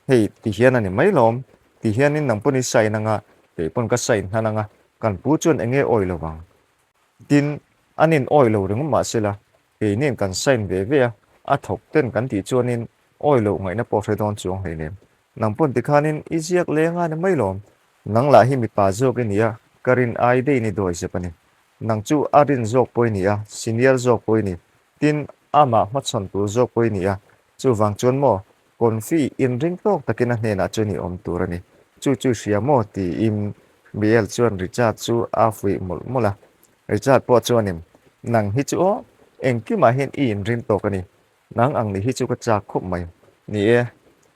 Hei, ti hian a ni mai lawm. Ti hianin nang pawn i sign anga, kei pawn ka sign hnan anga, kan pu chuan enge awi lo vang? Tin, an in awi lo ringawt mah sela, Keini'n kan sign ve ve a, a thawk ten kan tih chuanin awi loh ngaihna pawh hre dawn chuang hleinem. Nang pawn tikhanin i ziak leng a ni mai lawm. Nang lah hi mipa zawk i ni a, ka rin ai daih ni dawi zep a ni. Nang chu a rin zawk pawh i ni a, senior zawk pawh i ni. Tin, amah hmachhawn tur zawk pawh i ni a. Chuvang chuan maw, confi inring tawk takin a hnenah chuan i awm tur a ni. Chu chu i hria maw? tiin Miel chuan Richard chu a fuih mawlh mawlh a. Richard pawh chuanin, Nang hi chu aw, engkimah hian i inrin tawk a ni. Nang ang nih hi chu ka chak khawp mai. Ni e,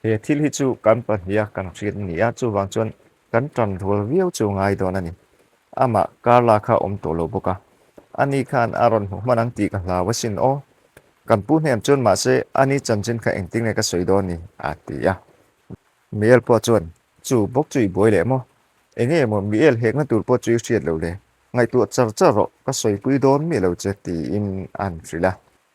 he thil hi chu kan pahniha kan hriat a ni a, chuvang chuan kan tan rual viau chu ngai dawn a ni. Amah Carla kha awm tawh lo bawk a, ani khan a rawn hmu hman ang tih ka hlau asin aw. Kan pu hnem chuan mahse ani chanchin kha engtin nge ka sawi dawn ni? a ti a. Miel pawh chuan, Chu bawk chu i buai leh maw? Enge maw Miel hekna tur pawh chu i hriat lo le? Ngaihtuah char char rawh, ka sawipui dawn miah lo che tiin an hrilh a.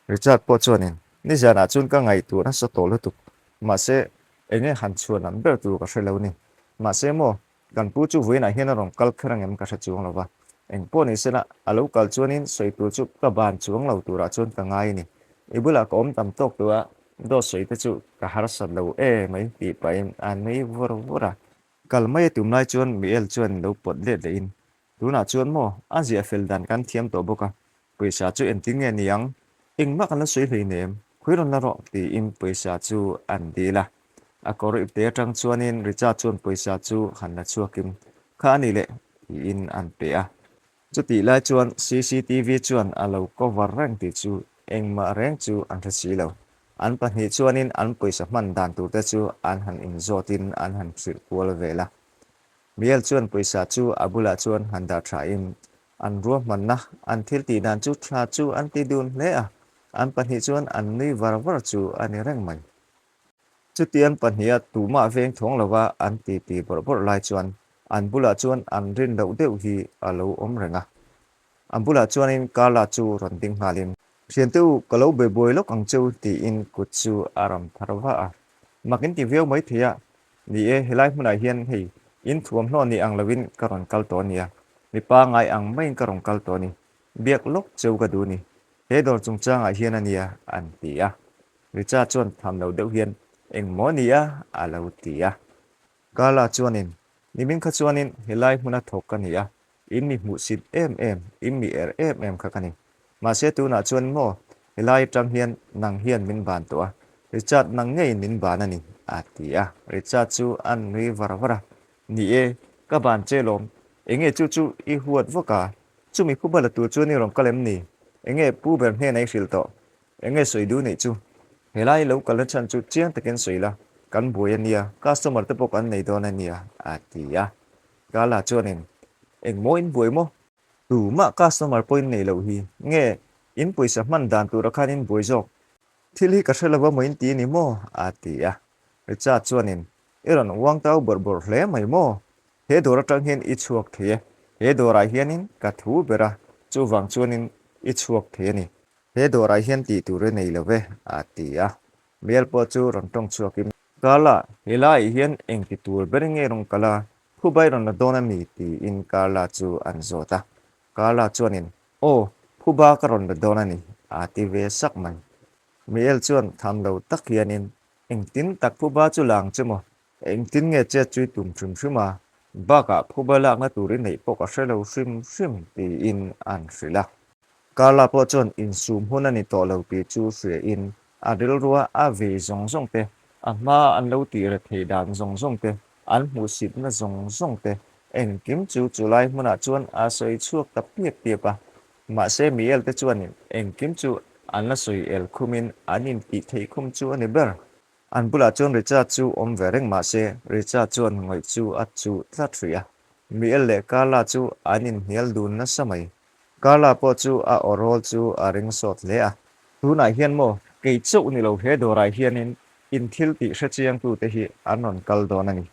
Richard pawh chuanin, Nizanah chuan ka ngaihtuah nasa tawh lutuk, mahse enge han chhuan lam ber tur ka hre lo ni. Mahse maw, kan pu chu vawiinah hian a rawn kal kher angem ka hre chuang lo va. Engpawh ni sela, a lo kal chuanin sawi tur chu ka ban chuang lo turah chuan ka ngai a ni. I bulah ka awm tam tawk tawh a, dawt sawi te chu ka harsat lo e mai tih pahin a nui vur vur a. Kal mai a tum lai chuan Miel chuan lo pawt let lehin, Tunah chuan maw, a ziah fel dan kan thiam tawh bawk a, pawisa chu engtin nge ni ang? Engmah kan la sawi hleinem, khawi rawn la rawh, tiin pawisa chu an dil a. A kawr ipte atang chuanin Richard chuan pawisa chu han la chhuakin, Kha a ni leh, tiin an pe a. Chutih lai chuan cctv chuan a lo cover reng tih chu engmah reng chu an hre si lo. An pahnih chuanin an pawisa hman dan turte chu an han inzawtin an han hrilh kual vel a. Miel chuan pawisa chu a bulah chuan han dah thain an ruahmanna, an thil tih dan chu tha chu an ti dun hle a, an pahnih chuan an nui var var chu a ni reng mai. Chutian pahniha tumah veng thawng lova an ti ti bawrh bawrh lai chuan an bulah chuan an rin loh deuh hi a lo awm reng a. An bulah chuanin Carla chu rawn ding nghalin. Thiante u, ka lo be buai lawk ang cheu tiin kut chu a rawn phar va a. Mak in ti viau mai thei a, ni e, helai hmunah hian hei in thuamhnaw ni ang loin ka rawn kal tawh a nia, mipa ngai ang maiin ka rawn kal tawh a ni, biak lawk cheu ka duh a ni, he dawr chungchangah hian a nia an ti a. Richa chuan tham lo deuh hian, Engmaw ni a? a lo ti a. Carla chuanin, Nimin kha chuanin helai hmuna thawk ka ni a, in mi hmuhsit em em, in mi er em em kha ka ni. Mahse tunah chuan maw, helai atang hian nang hian min ban tawh a, Richard nang ngeiin min ban a ni, a ti a. Richard chu a nui var var a, Ni e, ka ban che lawm, enge chu chu i huat vak a, chumi phuba la tur chuan i rawn kal em ni? Enge pu ber hnenah i hrilh tawh? Enge sawi duh neih chu? Helai lo kalna chhan chu chiang takin sawi la, kan buai a nia, customer te pawh kan nei dawn a nia, a ti a. Carla chuanin, Engmaw in buai maw? Tumah customer pawh in nei loh hi. Nge, in pawisa hman dan tura khan in buai zawk? Thil hi ka hre lo a maw in ti a ni maw? a ti a. Richard chuanin, I rawn uang tau bawrh bawrh hle mai maw? He dawr atang hian i chhuak thei e. He dawrah hianin ka thu ber a, chuvang chuanin i chhuak thei a ni. He dawrah hian tih tur i nei lo ve, a ti a. Mial pawh chu rawn tawng chhuakin. Carla, helaiah hian eng ti tur ber nge rawn kal a, phubai rawn la dawn a mi? tiin Carla chu an zawt a. Carla chuanin, Aw, phuba ka rawn la dawn a ni, a ti ve sak mai. Miel chuan tham lo tak hianin, Engtin tak phuba chu la ang che maw? Engtin nge chet chu i tum hrim hrim a? Bakah phuba lakna tur i neih pawh ka hre lo hrim hrim, tiin an hrilh a. Carla pawh chuan insum hun a ni tawh lo tih chu hriain a rilrua a vei zawng zawng te, a hma an lo tih re thei dan zawng zawng te, an hmuhsitna zawng zawng te, engkim chu chulai hmunah chuan a sawi chhuak ta piap piap a. Mahse Miel te chuanin engkim chu an la sawi el khumin an intih theih khum chu a ni ber. An bulah chuan Richard chu awm ve reng mah se, Richard chuan ngawih chu a chuh tlat hrih a. Miel leh Carla chu an inhnial dun nasa mai. Carla pawh chu a aw rawl chu a ring sawt hle a. Tunah hian maw? Kei chauh ni lo he dawrah hianin in thil tih hre chiangtute hi an rawn kal dawn a ni.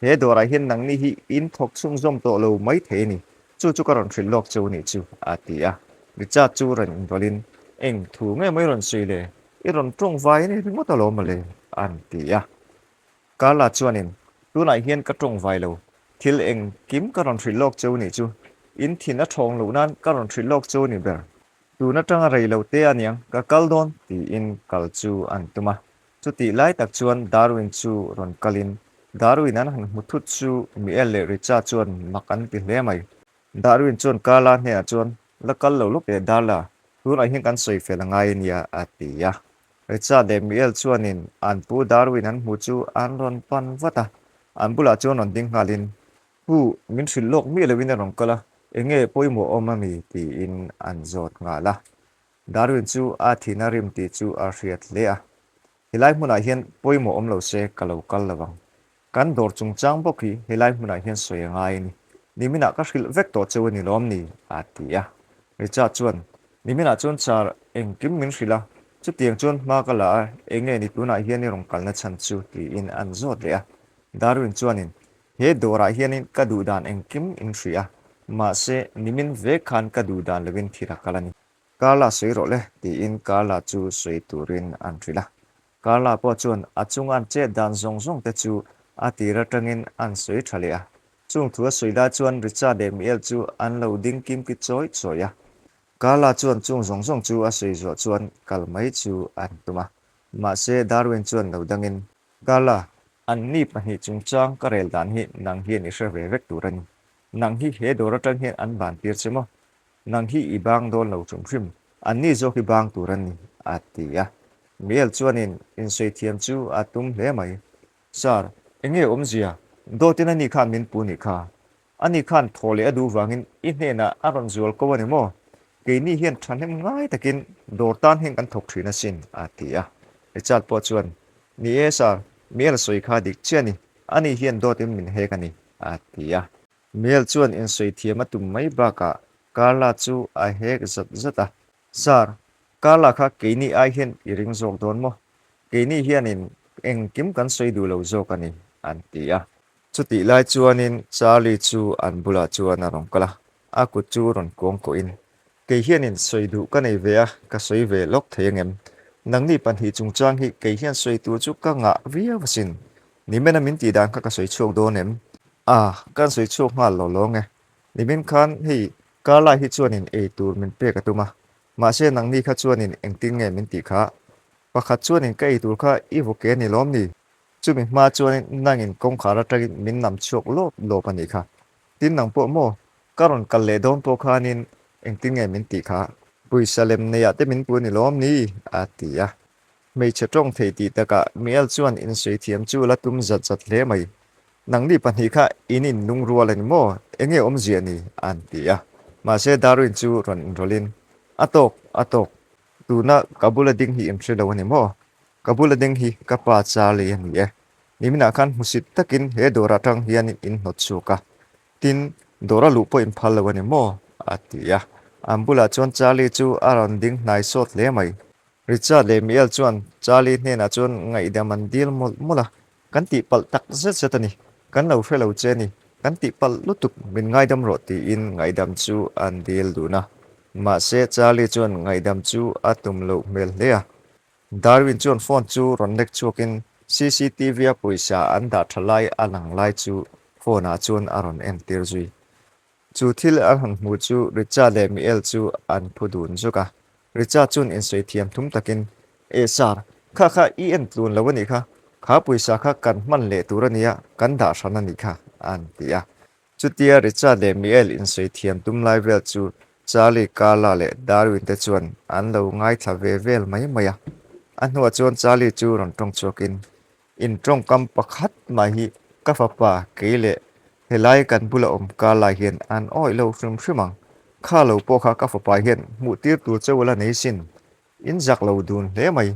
He dawrah hian nangni hi in thawk chhungzawm tawh lo mai thei a ni. Chu chu ka rawn hrilh lawk cheu nih chu, a ti a. Richard chu rawn inrawlhin, Eng thu nge maw i rawn sawi le? I rawn tawng vai a ni ringawt alawm mawle, an ti a. Carla chuanin, Tunah hian ka tawng vai lo. Thil engkim ka rawn hrilh lawk cheu nih chu. In thin a thawng loh nan ka rawn hrilh lawk cheu ni ber. Tun atanga rei lo te aniang ka kal dawn tiin kal chu an tum a. Chutih lai tak chuan Darwin chu rawn kalin Darwin an han hmu thut chu Miel leh Richa chuan mak an ti hle mai. Darwin chuan Carla hnenah chuan La kal lo lawk teh Darla, tunah hian kan sawi fel a ngai ania a ti a. Richa leh Miel chuanin an pu Darwin an hmu chu an rawn pan vat a, an bulah chuan rawn ding nghalin Pu, min hrilh lawk miah loin a rawn kal a, eng nge pawimawh awm a mi? tiin an zawt nghal a. Darwin chu a thihna rim tih chu a hriat hle a. Helai hmunah hian pawimawh awm lo se ka lo kal lo ang. Kan dawr chungchang bawk hi helai hmunah hian sawi a ngai a ni. Niminah ka hrilh vek tawh cheu a ni lawm ni? a ti a. Richard chuan, Niminah chuan car engkim min hrilh a, chutiang chuan hma ka la a, eng nge ni tunah hian i rawn kalna chhan chu? tiin an zawt leh a. Darwin chuanin, He dawrah hianin ka duh dan engkim in hria a, mahse nimin vek khan ka duh dan lovin thil a kal a ni. Carla sawi rawh le, tiin Carla chu sawi turin an hrilh a. Carla pawh chuan a chunga an chet dan zawng zawng te chu a tir atangin an sawi tha leh a. Chung thu a sawi lai chuan Richard leh Miel chu an lo ding kimki chawi chawi a. Carla chuan chung zawng zawng chu a sawi zawh chuan kal mai chu an tum a. Mahse Darwin chuan lo dangin Carla, anni chungchang ka rel dan hi nang hian i hre ve vek tur a ni. Nang hi he dawr atang hian an ban tir che maw? Nang hi i bang dawn lo hrim hrim, anni zawk hi bang tur a ni, a ti a. Miel chuanin insawi thiam chu a tum hle mai. Sir, enge awmzia? Dawtin ani khan min pu nih kha. Ani khan thaw leh a duh vangin i hnenah a rawn zual ko a ni maw? Keini hian thahnem ngai takin dawr tan hian kan thawk thin asin, a ti a. Richard pawh chuan, Ni e sir, Miel sawi kha dik chiah a ni, ani hian dawtin min hek a ni, a ti a. Miel chuan insawi thiam a tum mai bakah Carla chu a hek zat zat a. Sir, Carla kha keini ai hian i ring zawk dawn maw? Keini hianin engkim kan sawi duh lo zawk a ni, an ti a. Chutih lai chuanin Charlie chu an bulah chuan a rawn kal a, a kut chu rawn kuang kawhin, Kei hianin sawi duh ka nei ve a, ka sawi ve lawk thei angem? Nangni chungchang hi kei hian sawi tur chu ka ngah viau asin. Nimena min tih dan kha ka sawi chhuak dawn em? A, kan sawi chhuak nghal lo lawng e. Nimin khan hei Carla hi chuanin ei tur min pek a tum a, mahse nangni kha chuanin engtin nge min tih kha? Pakhat chuanin ka ei tur kha i vaw ke ni lawm ni? Chumi hma chuanin nangin kawngkhar atangin min nam chhuak lawp lawp a nih kha. Tin nang pawh maw, ka rawn kal leh dawn pawh khanin engtin nge min tih kha? Pawisa lem neiah te min pu ni lawm ni? a ti a. Hmeichhe tawng thei tih takah Miel chuan insawi thiam chu la tum zat zat hle mai. Nangni kha in in lungrual a ni maw? Enge awmzia ni? an ti a. Mahse Darwin chu rawn inrawlhin, A tawk, a tawk. Tuna ka bula ding hi in hre lo a ni maw? Ka bula ding hi ka pa Charlie a ni e. Niminah khan hmusit takin he dawr atang hian in hnawt chhuak a. Tin, dawr a luh pawh in phal lo a ni maw? a ti a. An bulah chuan Charlie chu a rawn ding hnai sawt hle mai. Richard leh Miel chuan Charlie hnenah chuan ngaihdam an dil mawlh mawlh a. Kan tih palh tak zet zet a ni. Kan lo hre lo che a ni. Kan tih palh lutuk min ngaidam rawh tiin ngaihdam chu an dil dun a. Mahse Charlie chuan ngaihdam chu a tum loh hmel hle a. Darwin chuan phone chu rawn lek chhuakin CCTV a pawisa an dah tha lai a lang lai chu phone ah chuan a rawn entir zui. Chu thil an han hmu chu Richa leh Miel chu an phu dun zuk a. Richa chuan insawi thiam thum takin, E sir, kha kha i en tlun lo a nih kha, kha pawisa kha kan hman leh tur a nia, kan dah hran a nih kha, an ti a. Chutia Richa leh Miel insawi thiam tum lai vel chu Charlie, Carla leh Darwin te chuan an lo ngaithla ve vel mai mai a. A hnuah chuan Charlie chu rawn tawng chhuakin, In tawngkam pakhat mah hi ka fapa kei leh helai kan bula awm Carla hian an awih lo hrim hrim ang. Kha lo pawh kha ka fapa hian hmuh tir tur cheu la nei sin. In zak lo dun hle mai.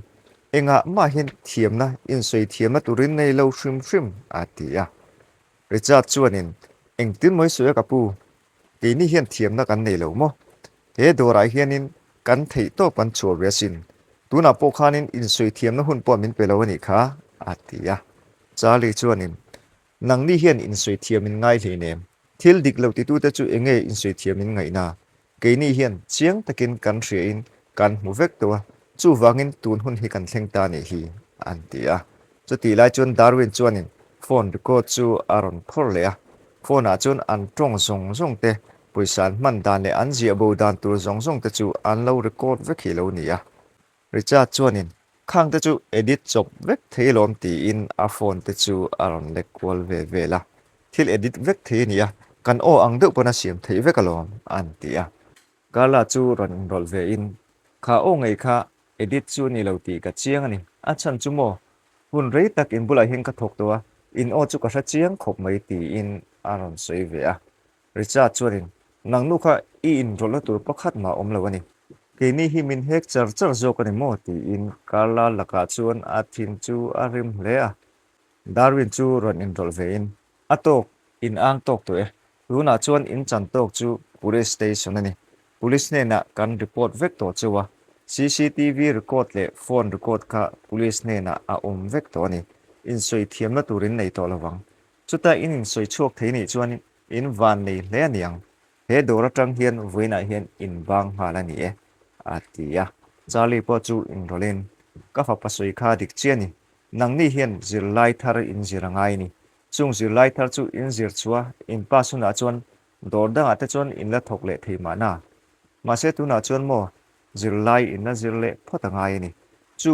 Engah mah hian thiamna insawi thiamna turin nei lo hrim hrim, a ti a. Richard chuanin, Engtin mawi sawi a ka pu? Keini hian thiamna kan nei lo maw? He dawrah hianin kan theih tawp kan chhuah ve asin. Tunah pawh khanin insawi thiamna hun pawh min pe lo a nih kha, a ti a. Charlie chuanin, Nangni hian insawi thiam in ngai hleinem. Thil dik lo titute chu enge insawi thiam in ngaihna? Keini hian chiang takin kan hriain kan hmu vek tawh a, chuvangin tun hun hi kan thleng ta nih hi, an ti a. Chutih lai chuan Darwin chuanin phone record chu a rawn phawrh leh a. Phone ah chuan an tawng zawng zawng te, pawisa an hman dan leh an ziah bo dan tur zawng zawng te chu an lo record vek hi lo ni a. Richard chuanin khang te chu edit chawp vek thei lawm tiin a phone te chu a rawn lek kual ve vel a. Thil edit vek thei a ni a, kan aw ang deuh pawn a siam theih vek alawm, an ti a. Carla chu rawn inrawlh ve in, Kha aw ngei kha edit chu ni lo tih ka chiang a ni, a chhan chu maw? Hun rei tak in bulah hian ka thawk tawh a, in aw chu ka hre chiang khawp mai tiin a rawn sawi ve a. Richard chuanin, Nang nu kha i inrawlhna tur pakhat mah awm lo a ni. Keini hi min hek char char zawk a ni maw? tiin Carla lakah chuan a thin chu a rim hle a. Darwin chu rawn inrawlh vein, A tawk, in ang tawk tawh e. Tunah chuan in chan tawk chu Police Station a ni. Police hnenah kan report vek tawh cheu a. CCTV record leh phone record kha Police hnenah a awm vek tawh a ni. Insawi thiamna tur in nei tawh lovang. Chuta in insawi chhuak thei nih chuan in van nei hle a niang. He dawr atang hian vawiinah hian in bang nghal a ni e, a ti a. Charlie pawh chu inrawlhin, Ka fapa sawi kha dik chiah a ni. Nangni hian zirlai thar in zir a ngai a ni. Chung zirlai thar chu in zir chhuah in pass hunah chuan dawr dangah te chuan in la thawk leh thei mahna. Mahse tunah chuan maw zirlai in la zir leh phawt a ngai a ni. Chu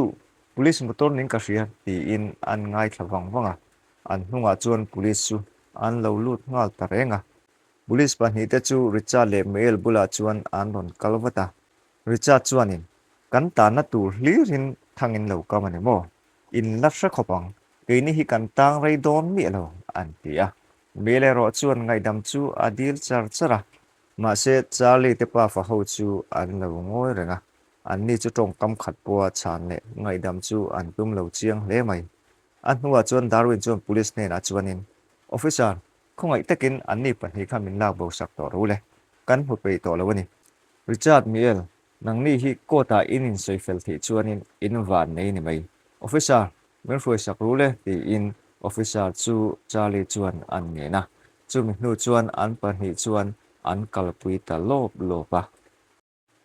Police motor ning ka hria tiin an ngaithla vang vang a. An hnungah chuan Police chu an lo lut nghal ta reng a. Police pahnihte chu Richard leh Mael bulah chuan an rawn kal vat a. Richard chuanin, Kan tanna tur hlirin thang in lo kam a ni maw? In la hre khawp ang, keini hi kan tang rei dawn miah lo, an ti a. Mael erawh chuan ngaihdam chu a dil char char a. Mahse, Charlie te pafa ho chu an lo ngawi reng a, anni chu tawngkam khat pawha chhan leh ngaihdam chu an tum lo chiang hle mai. A hnuah chuan Darwin chuan police hnenah chuanin, Officer, khawngaih takin anni pahnih kha min lak bo sak tawh ro le, kan hmu peih tawh lo a ni. Richard Miel, nangni hi court-ah in insawi fel theih chuanin in van nei ni mai. Officer, min hruai sak ru le, tiin officer chu Charlie chuan an ngen a. Chumi hnu chuan an pahnih chuan an kalpui ta lawp lawp a.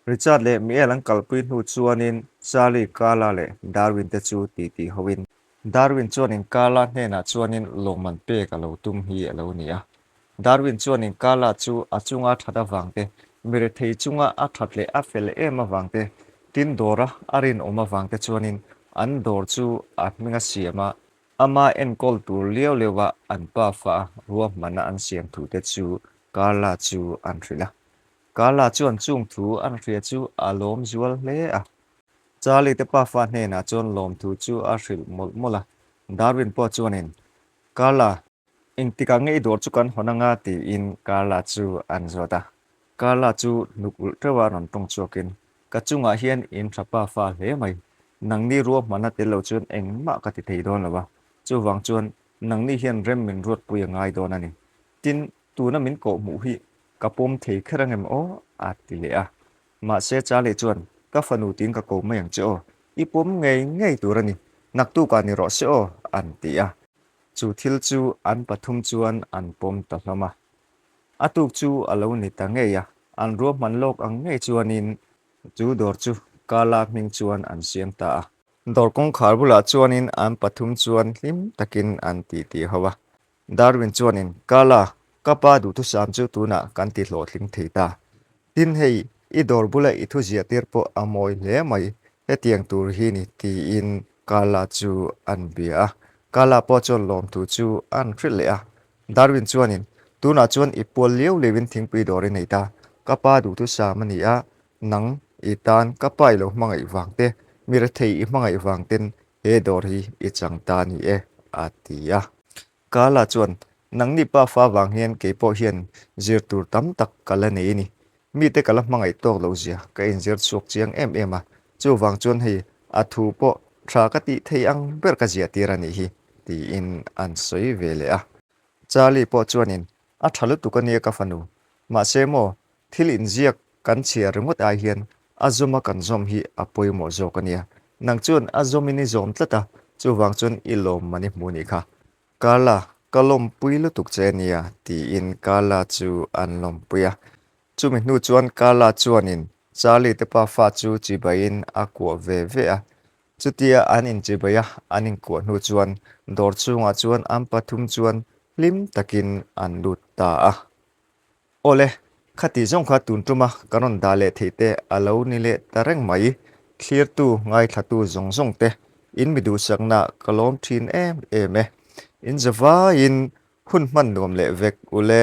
Richard leh Miel an kalpui hnu chuanin Charlie, Carla leh Darwin te chu titi hoin Darwin chuanin Carla hnenah chuanin lawmman pek a lo tum hi a lo ni a. Darwin chuanin Carla chu a chunga that avang te, mi rethei chunga a that leh a fel em avang te, tin dawra a rinawm avang te chuanin an dawr chu a hming a siam a, ama enkawl tur liau liau a an pafa ruahmanna an siam thu te chu Carla chu an hrilh a. Carla chuan chung thu an hria chu a lawm zual hle a. Charlie te pafa hnenah chuan lawmthu chu a hrilh mawlh mawlh a. Darwin pawh chuanin, Carla, engtikah nge i dawr chu kan hawn anga? tiin Carla chu an zawt a. Carla chu hnuk ulh teuh a rawn tawng chhuakin, Ka chungah hian in tha pafa hle mai. Nangni ruahmanna tel lo chuan engmah ka ti thei dawn lo a. Chuvang chuan nangni hian rem min ruatpui a ngai dawn a ni. Tin, tuna min kawhhmuh hi ka pawm thei kher angem aw? a ti leh a. Mahse Charlie chuan, Ka fanu tiin ka ko mai ang che aw. I pawm ngei ngei tur a ni. Naktukah ni rawh se aw, an ti a. Chu thil chu an pathum chuan an pawm ta hlawm a. A tuk chu a lo ni ta ngei a, an ruahman lawk ang ngei chuanin chu dawr chu Carla hming chuan an siam ta a. Dawr kawngkhar bulah chuanin an pathum chuan hlim takin an titi ho a. Darwin chuanin, Carla, ka pa duhthusam chu tunah kan ti hlawhtling thei ta. Tin hei, i dawr bula i thu ziah tir pawh a mawi hle mai, hetiang tur hi ni, tiin Carla chu an bia a. Carla pawh chuan lawmthu chu an hrilh leh a. Darwin chuanin, Tunah chuan i pual liau liauin thingpui dawr i nei ta. Ka pa duhthusam a ni a, nang i tan ka pa i lo hmangaih vang te, mi rethei i hmangaih vang ten He dawr hi i chang ta ni e, a ti a. Carla chuan, Nangni pa fa vang hian kei pawh hian zir tur tam tak ka la nei a ni. Mite ka la hmangaih tawk loh zia ka inzir chhuak chiang em em a, chuvang chuan hei a thu pawh tha ka tih thei ang ber ka ziah tir a nih hi, tiin an sawi ve leh a. Charlie pawh chuanin, A tha lutuk a nia ka fanu. Mahse maw, thil inziak kan chhiar ringawt ai hian a zawma kan zawm hi a pawimawh zawk a nia. Nang chuan a zawmin i zawm tlat a, chuvang chuan i lawmman i hmu nih kha. Carla, ka lawmpui lutuk che ania, tiin Carla chu an lawmpui a. Chumi hnu chuan Carla chuanin Charlie te pa fa chu chibaiin a kuah ve ve a. Chutia an inchibai a, an inkuah hnu chuan dawr chhungah chuan an pathum chuan hlim takin an lut ta a. Awle, khati zawng kha tun tuma ka rawn dah leh theih te a lo ni leh ta reng mai. Thlirtu, ngaithlatu zawng zawng te, in mi duhsakna ka lawm thin em em e. In zavaiin hun hman nuam leh vek ule.